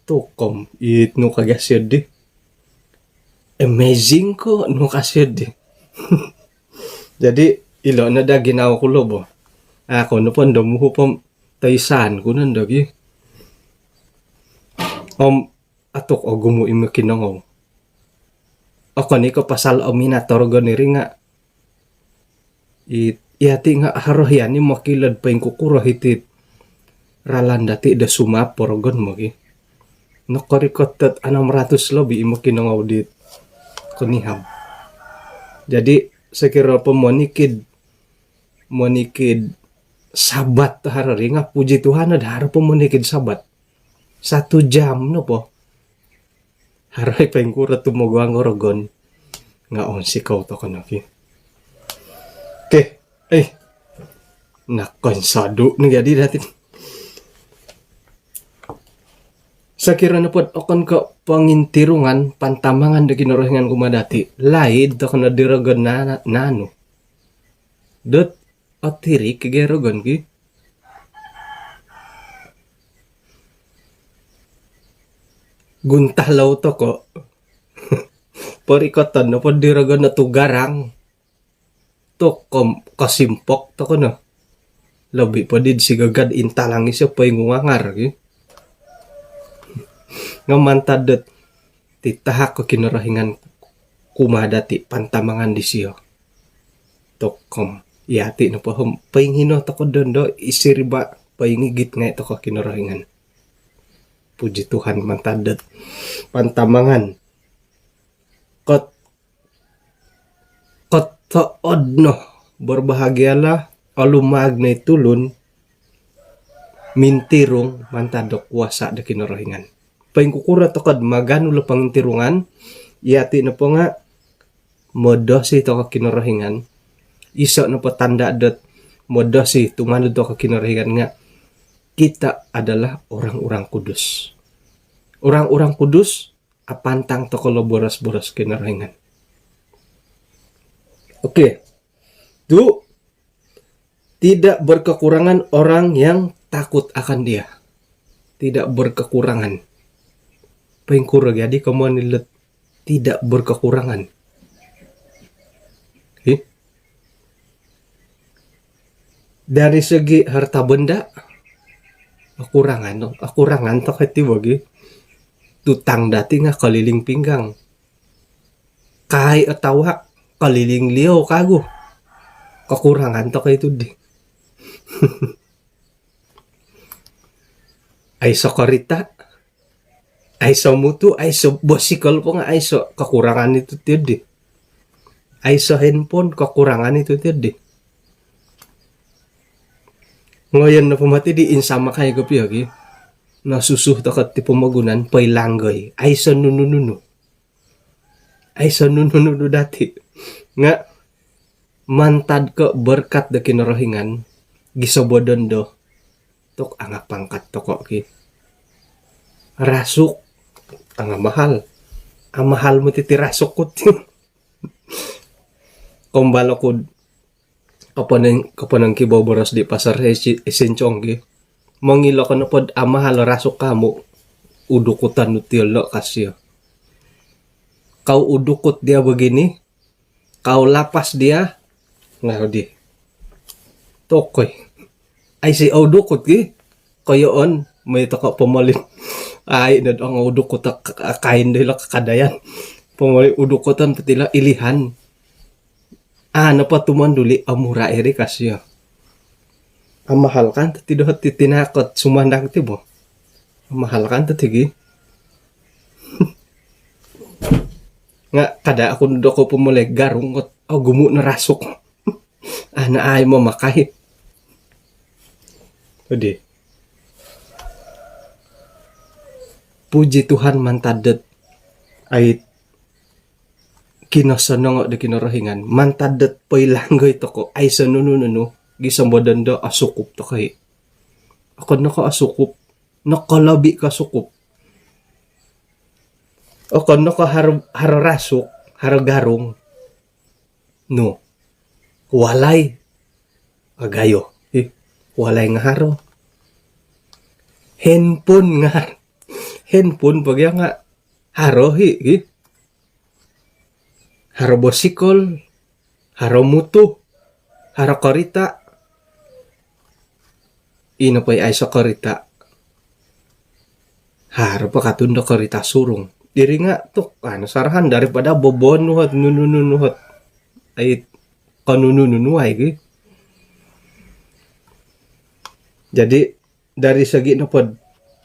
Tu' kom, it nu ka gia sio di. Amazing ko' nu ka sio di. Jadi, ilo' no daa ginawo ku lo bo. Aku nopo ndo muhu po toisan ku nondo gi. Om atuk, ogumu' i mokinongou. Okon i ko' pasal ominat o rogon iri nga', i, iyati' nga' haro hian i mokilo'd poingkukuro hiti'd ralan dati' do sumaap o rogon mogi. Nokorikot dot anam ratus lobi i mokinongou dit konihab. Jadi, sokiro po monikid, monikid Sabat haro ri nga', puji Tuhan, ada haro po monikid Sabat. Satu jam nopo. Haro i poingkuro tumoguang o rogon. Nga' onsikou toko' no ki. Okey. Eh. Nakon sodu' ni jadi dati'. Sokiro nopo'd okon ko' pongintirungan, pantamangan do Kinorohingan kumaa dati', laid toko' no di rogon na, na, nanu. Dot otirik gia rogon ki. Guntalou toko'. Porikoton nopo di rogon no tu garang. Tu' kom, kosimpok toko' no. Lobi po di'd sigaga'd intalang isio poingungangar ki. Nga' mantad dot titahak o Kinorohingan kumaa dati', pantamangan disio. Tu' kom, iyati' nopo om poinghino toko' dondo, i siriba', poingigit ngai' toko' Kinorohingan. Puji Tuhan, mantad dot pantamangan. Kot, kotood no, berbahagialah, olumaag no i tulun mintirung mantad do kuasa do Kinorohingan. Poingkukuro toko'd maganu lo pongintirungan, iyati' nopo nga' modosi toko' Kinorohingan. Iso' nopo tanda' dot modosi tumanud toko' Kinorohingan nga' kita adalah orang-orang kudus. Orang-orang kudus, apantang toko' lo boros-boros Kinorohingan. Okey. Tu', tidak berkekurangan orang yang takut akan Dia. Tidak berkekurangan. Poingkuro gia di komoyon ilo'd tidak berkekurangan? Hi? Dari segi harta benda, akurangan, akurangan toko' iti bo gi. Tutang dati' nga' keliling pinggang. Kai o tawak, keliling liau kagu. Kekurangan toko itu di. Aiso kerita, aiso mutu, aiso bosikol po nga aiso, kekurangan itu tio di. Aiso handphone, kekurangan itu tio di. Ngoyon nopo moti di insan makai kopio gi. Nosusu toko ti pomogunan, poilanggoi. Aiso nunu-nunu. Aiso nunu-nunu dati. Nga mantad ko berkat do Kinorohingan, gisombodon do. Tok anga pangkat toko ki. Rasuk, anga mahal. Amahal moti ti rasuk ku ti. Kombal oku koponong, koponong ki boboros di pasar esi-, esincong ki. Mongilo ko nopo do amahal rasuk kamu, udukutan nu ti yolo kasio. Kau udukut dia begini, kau lapas dia, nga di. Tokoi. Aiso udukut ki. Koyoon, mai toko pomoli. Ai, nod ong udukut ak-, ak-, kain do ilo kakadayan. Pomoli udukutan po ti ilo ilihan. Ah, nopo tumon duli, omura iri kasio. Amahal kan ti doho ti tinakot sumandang ti bo. Amahal kan ti gi. Nga kada oku nodo ko pomoli garung kot, ogumu no rasuk. Ana ai mamakai. Jadi, puji Tuhan mantad dot ai kinosonongo do Kinorohingan. Mantad dot poilanggoi toko, aiso nunu-nunu, gisombodon do osukup toko i. Okon no ko osukup, nokolobi ko sukup. Okon no ko haro, haro rasuk, haro garung. Nu, walai agayo. Ih, walai nga haro. Handphone nga, handphone po gia nga haro hi, ih. Haro bosikol, haro mutu, haro korita. Ino po i aiso korita, haro po katundo korita surung. Diri nga tuk, anu, sarahan daripada bobon nuhot, nunu-nunu nuhot. Ai, konunu-nunu ai gi. Jadi, dari segi nopo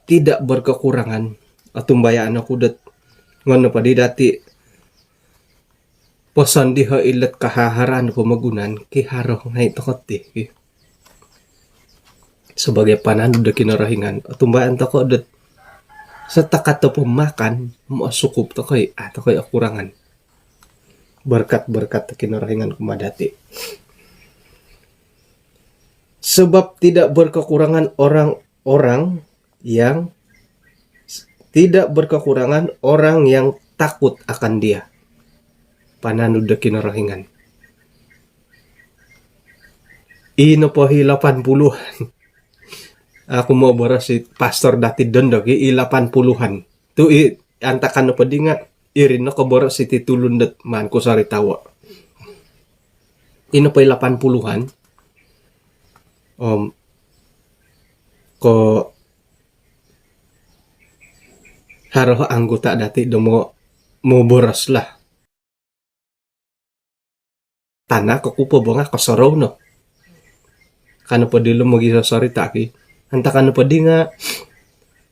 tidak berkekurangan, otumbayaan oku dot ngon nopo di dati poson diho ilot kahaharan do pomogunan, ki haro ngai toko ti, ki. Sebagai pananud do Kinorohingan, otumbayaan toko dot setakat do pemakan, mosukup toko i, ah, toko i okurangan. Berkat-berkat do Kinorohingan kumaa dati. Sebab tidak berkekurangan orang-orang yang, tidak berkekurangan orang yang takut akan Dia. Pananud do Kinorohingan. Ino po i lapan puluhan. Aku moboros i pastor dati dondo ki, i lapan puluhan. Tu i antakan nopo di nga, iri no koboros iti tulun dot maan ku soritawo. Ino po i lapan puluhan. Om, ko haro anggota dati do mo, moboros lah. Tanak oku po bo nga kosorou no. Kano po dilo mogisosorita ki. Antakan nopo di nga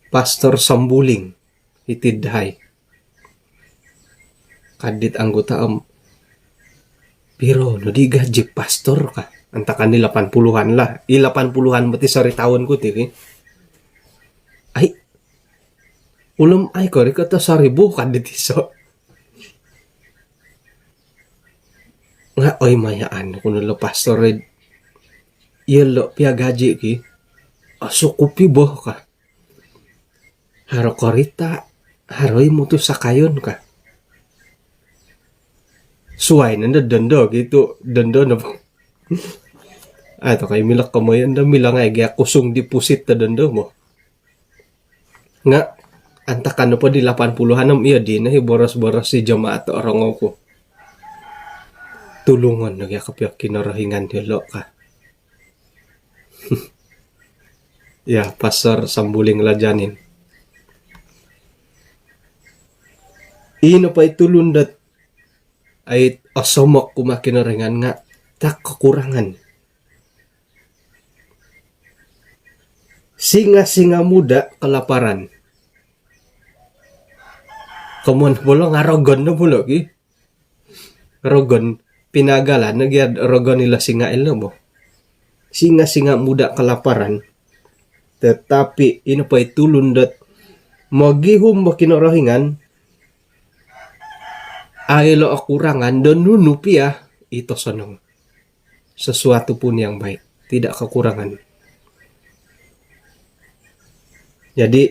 Pastor Sambuling iti dahai. Ka dit anggota om, piro no di gaji pastor ka. Antakan di lapan puluhan lah. I lapan puluhan moti soritaon ku ti ki. Ai, ulum ai korikot o soribu ka dit iso. Nga oi mayaan ku no lo pastor id. Iyolo pia gaji ki. Osukup i bo ka. Haro korita, haro i mutu sakayon ka. Suai nondo dondo gitu, dondo nopo. Ai, toko i milo komoyon do, milo ngai gia kusung deposit do dondo mo. Nga antakan nopo di lapan puluhan om, iyo dino i boros-boros i jemaat orongou ku. Tulungon no gia kopio Kinorohingan diolo ka. Ya, Pastor Sambuling Lajanin. Ino po i tulun dot ai osomok kumaa Kinorohingan nga' tak kokurangan. Singa-singa muda kelaparan. Komoyon bolo nga' rogon no bolo ki. Rogon pinagalan no gia rogon ilo singa ilo bo. Singa-singa muda kelaparan. Tetapi ino po i tulun dot mogihum bo Kinorohingan, ai ilo okurangan do nunu pia i tosonong. Sesuatu pun yang baik, tidak kekurangan. Jadi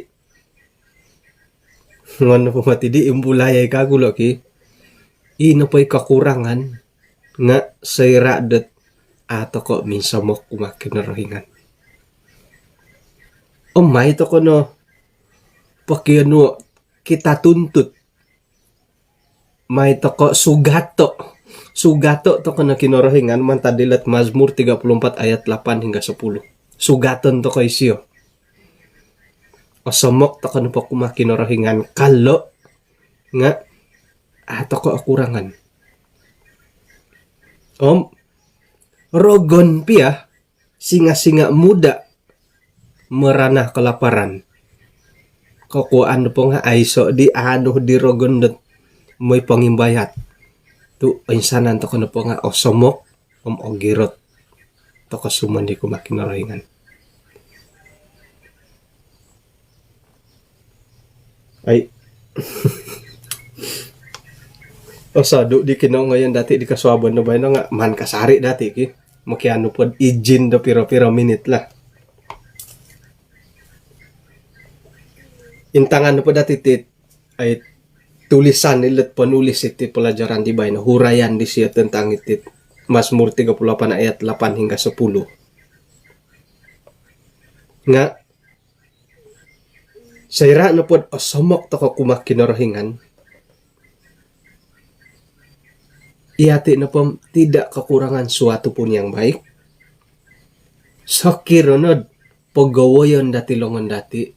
ngono po mati di imbulai ai kagu lo ki. Ino po i kekurangan nga' soira' dot a' toko' minsomok kumaa Kinorohingan. Om mai toko' no pokionuo' kita tuntut. Mai toko' sugato'. Sugato' toko' no Kinorohingan mantad dilo't Mazmur tiga puluh empat ayat lapan hingga sepuluh. Sugaton toko' isio. Osomok toko' nopo kumaa Kinorohingan kalo' nga' a' toko' okurangan. Om rogon pia, singa-singa muda merana kelaparan. Kokuaan nopo nga' aiso' di anu di rogon dot moi pongimbayat. Tu' insanan toko' nopo nga' osomok om ogirot toko' sumondi kumaa Kinorohingan. Ai. Osodu' di kinongoyon dati' di kosuabon do baino nga' maan kasari' dati' ki. Mokianu pod izin do piro-piro minit lah. Intangan nopo dati' ti, ai, tulisan ilo't ponulis iti pelajaran di baino, huraian disio tentang iti Mazmur tiga puluh lapan ayat lapan hingga sepuluh. Nga' soira' nopod osomok toko' kumaa Kinorohingan, iyati' nopo tidak kekurangan suatu pun yang baik. Sokiro nod pogowoyon dati' longon dati',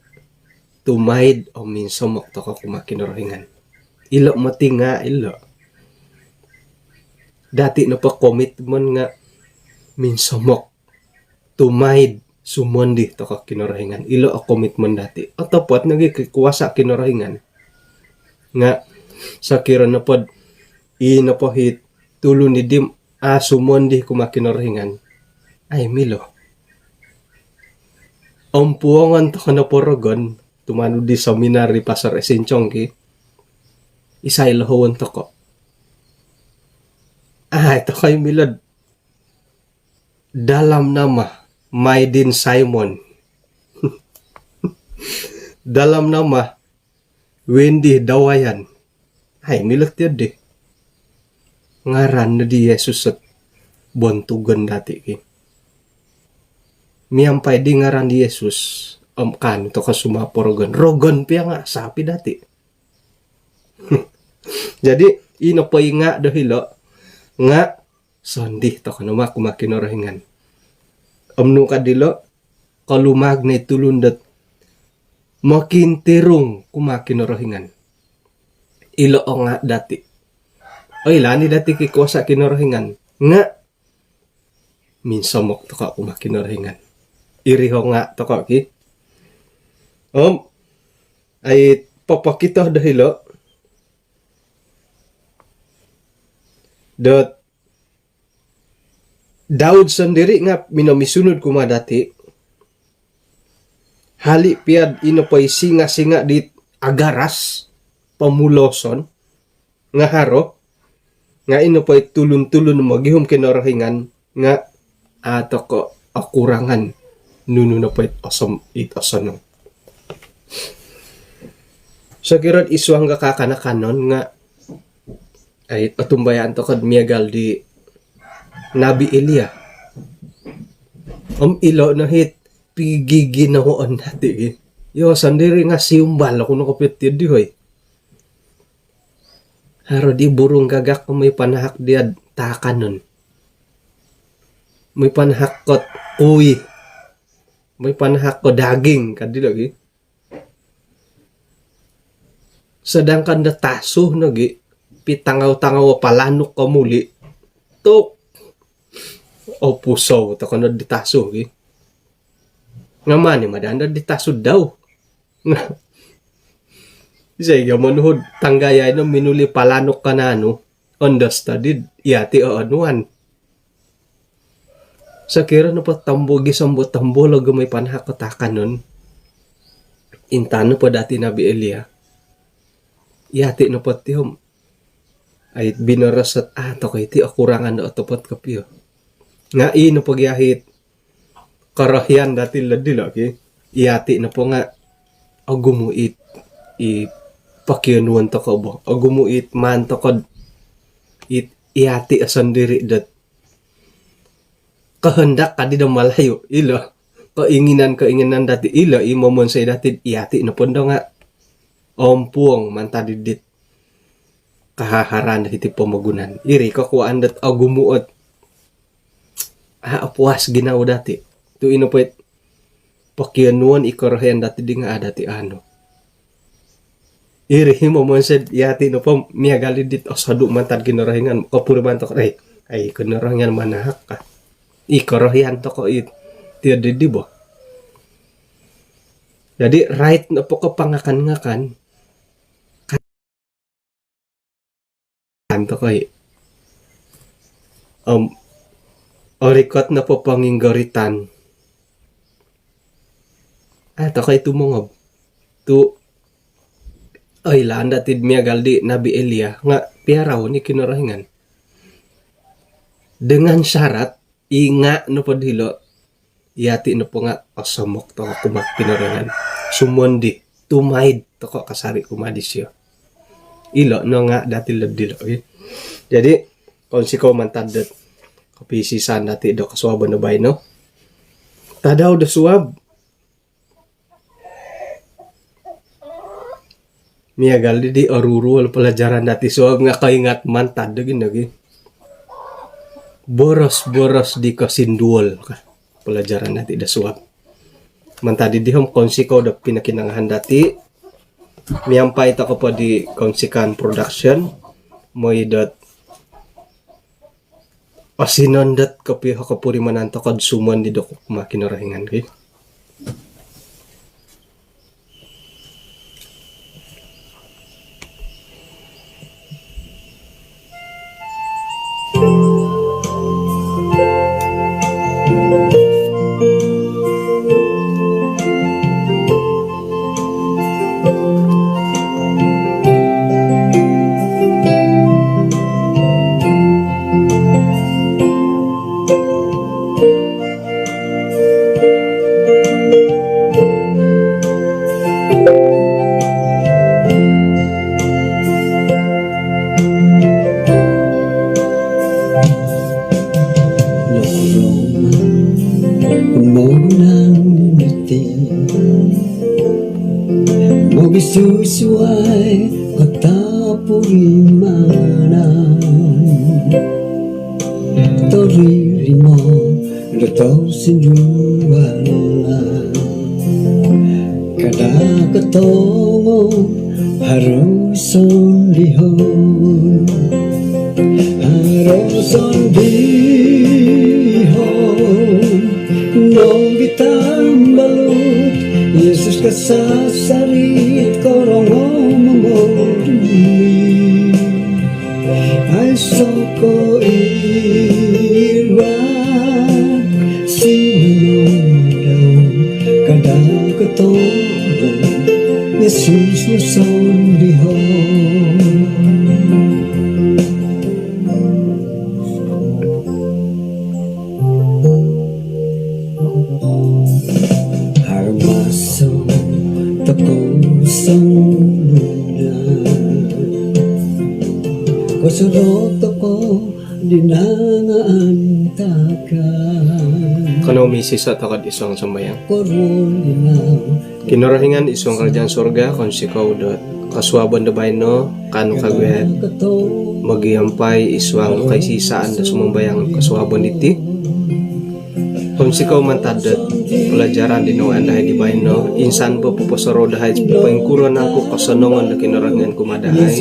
tumaid om minsomok toko' kumaa Kinorohingan. Ilo' moti nga' ilo'. Dati' nopo komitmen nga' minsomok, tumaid, sumondi toko' Kinorohingan. Ilo' o komitmen dati'. Otopot nogi ki kuasa' Kinorohingan. Nga' sokiro nopod i nopo hi tulun iddi a' sumondi kumaa Kinorohingan, ai milo. Om puongon toko' nopo rogon, tumanud di seminar di Pastor Esincong ki, isai lohowon toko'? Ai toko' i milo'd dalam nama Maidin Simon. Dalam nama Wendy Dawayan. Ai milo tiyo di. Ngaran di Yesus ot bontugon dati' ki. Miampai di ngaran di Yesus om kaanu toko' sumapo rogon. Rogon pia nga' sapi dati'. Jadi ino po i nga' do hilo' nga' sondii toko' no ma kumaa Kinorohingan. Om nu kad dilo', kolumag ni tulun dot mokintirung kumaa Kinorohingan. Ilo' o nga' dati'. Oilaan i dati' ki kuasa' Kinorohingan. Nga' minsomok toko' kumaa Kinorohingan. Iri o nga' toko' ki. Om ai popokito do hilo' dot Daud sondiri' nga' minomisunud kumaa dati'. Hali' pia'd ino po i singa-singa dit agaras, pomuloson, nga' haro, nga' ino po i tulun-tulun mogihum Kinorohingan, nga' a' toko' okurangan nunu nopo it osom, it osonong. Sokiro'd isuang ga kaakan-akanon nga' ai otumbayaan toko'd miagal di Nabi Elia. Om ilo' no hit pigiginawoon dati' gi. Iyo sondiri' nga' siumbal oku no kopio tiyo di hoi. Haro di burung gagak moi panahak diya'd taakanon. Moi panahak kot kui. Moi panahak ko daging kad dilo' gi. Sedangkan do tasu nogi', pitangau-tangau palanuk ko muli'. Tuk. Opusou toko no di tasu ki. Nga' mani ma daa ndo di tasu dau. Nga' isai gia monuhu tanggayai no minuli' palanuk ka naanu, ondos tadi iyati' o onuan. Sokiro nopo tombo gisom bo tombo logo moi panahak ko taakanon. Intaan nopo dati' Nabi Elia. Iyati' nopo ti om ai binoros ot a' toko iti okurangan do otopot kopio. Nga' i nopo gia it korohian dati' lo dilo' ki. Iyati' nopo nga' ogumu' it i pokionuon toko bo. Ogumu' it maan toko it iyati' o sondiri' dot kehendak kadi do Malayu, ilo. Keinginan-keinginan dati' ilo i momonsoi dati' iyati' nopo ndo nga' ompuong mantad id dit kahaharan do hiti pomogunan. Iri kokuaan dot ogumu' ot a' opuas ginawo dati'. Tu' ino po it pokionuon i korohian dati' di nga' a' dati' aanu. Iri i momonsoi iyati' nopo miagal i dit osodu' mantad Kinorohingan, kopuriman toko, ai, ai Kinorohingan manahak ka. I korohian toko i tiyo didi bo. Jadi rait nopo ko pangakan-ngakan kan toko i. Om orikot nopo ponginggoritan, a' toko i tumongob. Tu' oilaan dati'd miagal di Nabi Elia nga' piaraon i Kinorohingan. Dengan syarat i nga' nopo dilo' iyati' nopo nga' osomok toko kumaa Kinorohingan. Sumondi, tumaid toko kasari' kumaa disio. Ilo' no nga' dati' lo dilo' ki. Jadi kounsikou mantad dot kopisisaan dati' do kosuabon do baino. Tadau do suab, miagal di, di oruol pelajaran dati' suab nga' koingat mantad do gino gi. Boros-boros di kosinduol ka pelajaran dati' do suab. Mantad di di om kounsikou do pinokinongohon dati'. Miampai toko po di Kounsikaan Production moi dot osinon dot kopio o kopurimanan toko'd sumondi do kumaa Kinorohingan ki. Nokorongou pomogunan diti mogisusuai kotopurimanan. Toririmo do tosindualan, kada kotongo haro sondihon. Haro sondihon nogi tambalut, Yesus kasasari korongou momodui. Aiso koiruan sinonondau, kada kotongo Yesus sondihon. Haro maso tokou songulun, kosorou tokou di nangaantakan. Kanou misiso' toko'd isuang sambayang. Koruol inau. Kinorohingan isuang karajaan surga, kounsikou dot kosuabon do baino kaanu kagu yahai mogiampai isuang kaisisaan do sumambayang kosuabon diti. Kounsikou mantad dot pelajaran di nowaan dahai di baino, insan po poposorou dahai poingkuro nangku kosonongon do Kinorohingan kumaa dahai.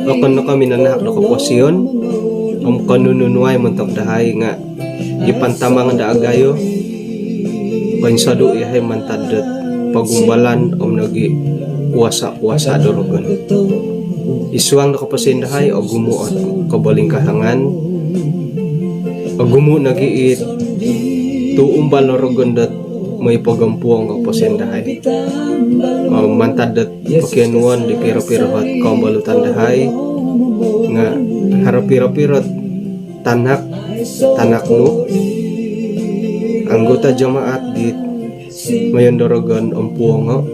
Okon no ko minanahak do koposion om konunu-nunu i montok dahai nga i pantamangan do agayo, poinsodu iyahai mantad dot pogumbalan om nogi kuasa-kuasa do rogon. Id suang do koposion dahai, ogumu ot kobolingkahangan, ogumu nogi it tu umbal o rogon dot moi pogompuong o koposion dahai. Om mantad dot pokionuon di piro-piro ot kombolutan dahai, nga haro piro-piro tanak, tanak nu, anggota jemaat di moyon do rogon om puongo,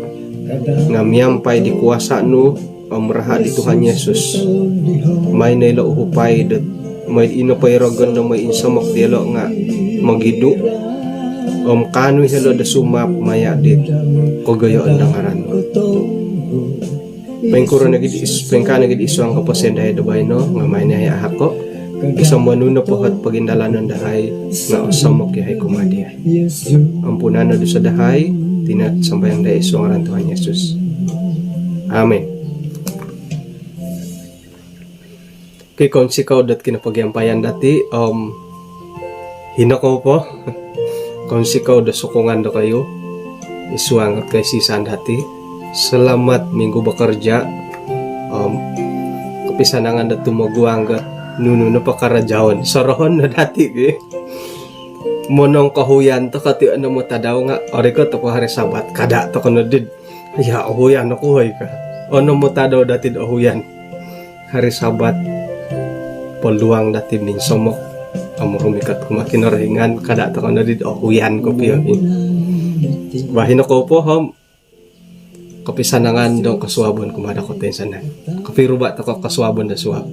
nga miampai di kuasa nu om raha di Tuhan Yesus, maai no ilo uhupai dot moi ino po i rogon do moi insomok diolo nga mogidu om kaanu iyolo do sumap maya dit kogoyoon do ngaran nu. Poingkuro nogi di is-, poingkaa nogi di id suang koposion dahai do baino nga maai no iyahai ahako, gisom do nunu po ot pogindalanon dahai nga osomok iyahai kumaa dia. Ampunan no dusa dahai, iti no sambayang dahai id suang ngaran Tuhan Yesus. Amin. Okey, kounsikou dot kinopogiampayan dati, om hino kou po. Kounsikou do sokongan dokoyu id suang ot koisisan dati. Selamat minggu bekerja. Om kopisanangan do tumoguang dot nunu nopo karajaon, sorohon no dati ki. Monongkohuyan toko ti onom o tadau nga orikot toko hari Sabat, kada toko no did. Ya, ohuyan oku oi ka. Onom o tadau dati do ohuyan. Hari Sabat, peluang dati minsomok om rumikot kumaa Kinorohingan, kada toko no did ohuyan kopio. Bah, hino kou po om kopisanangan do kosuabon kumaa dokoyu toinsanan. Kopiruba toko kosuabon do suab.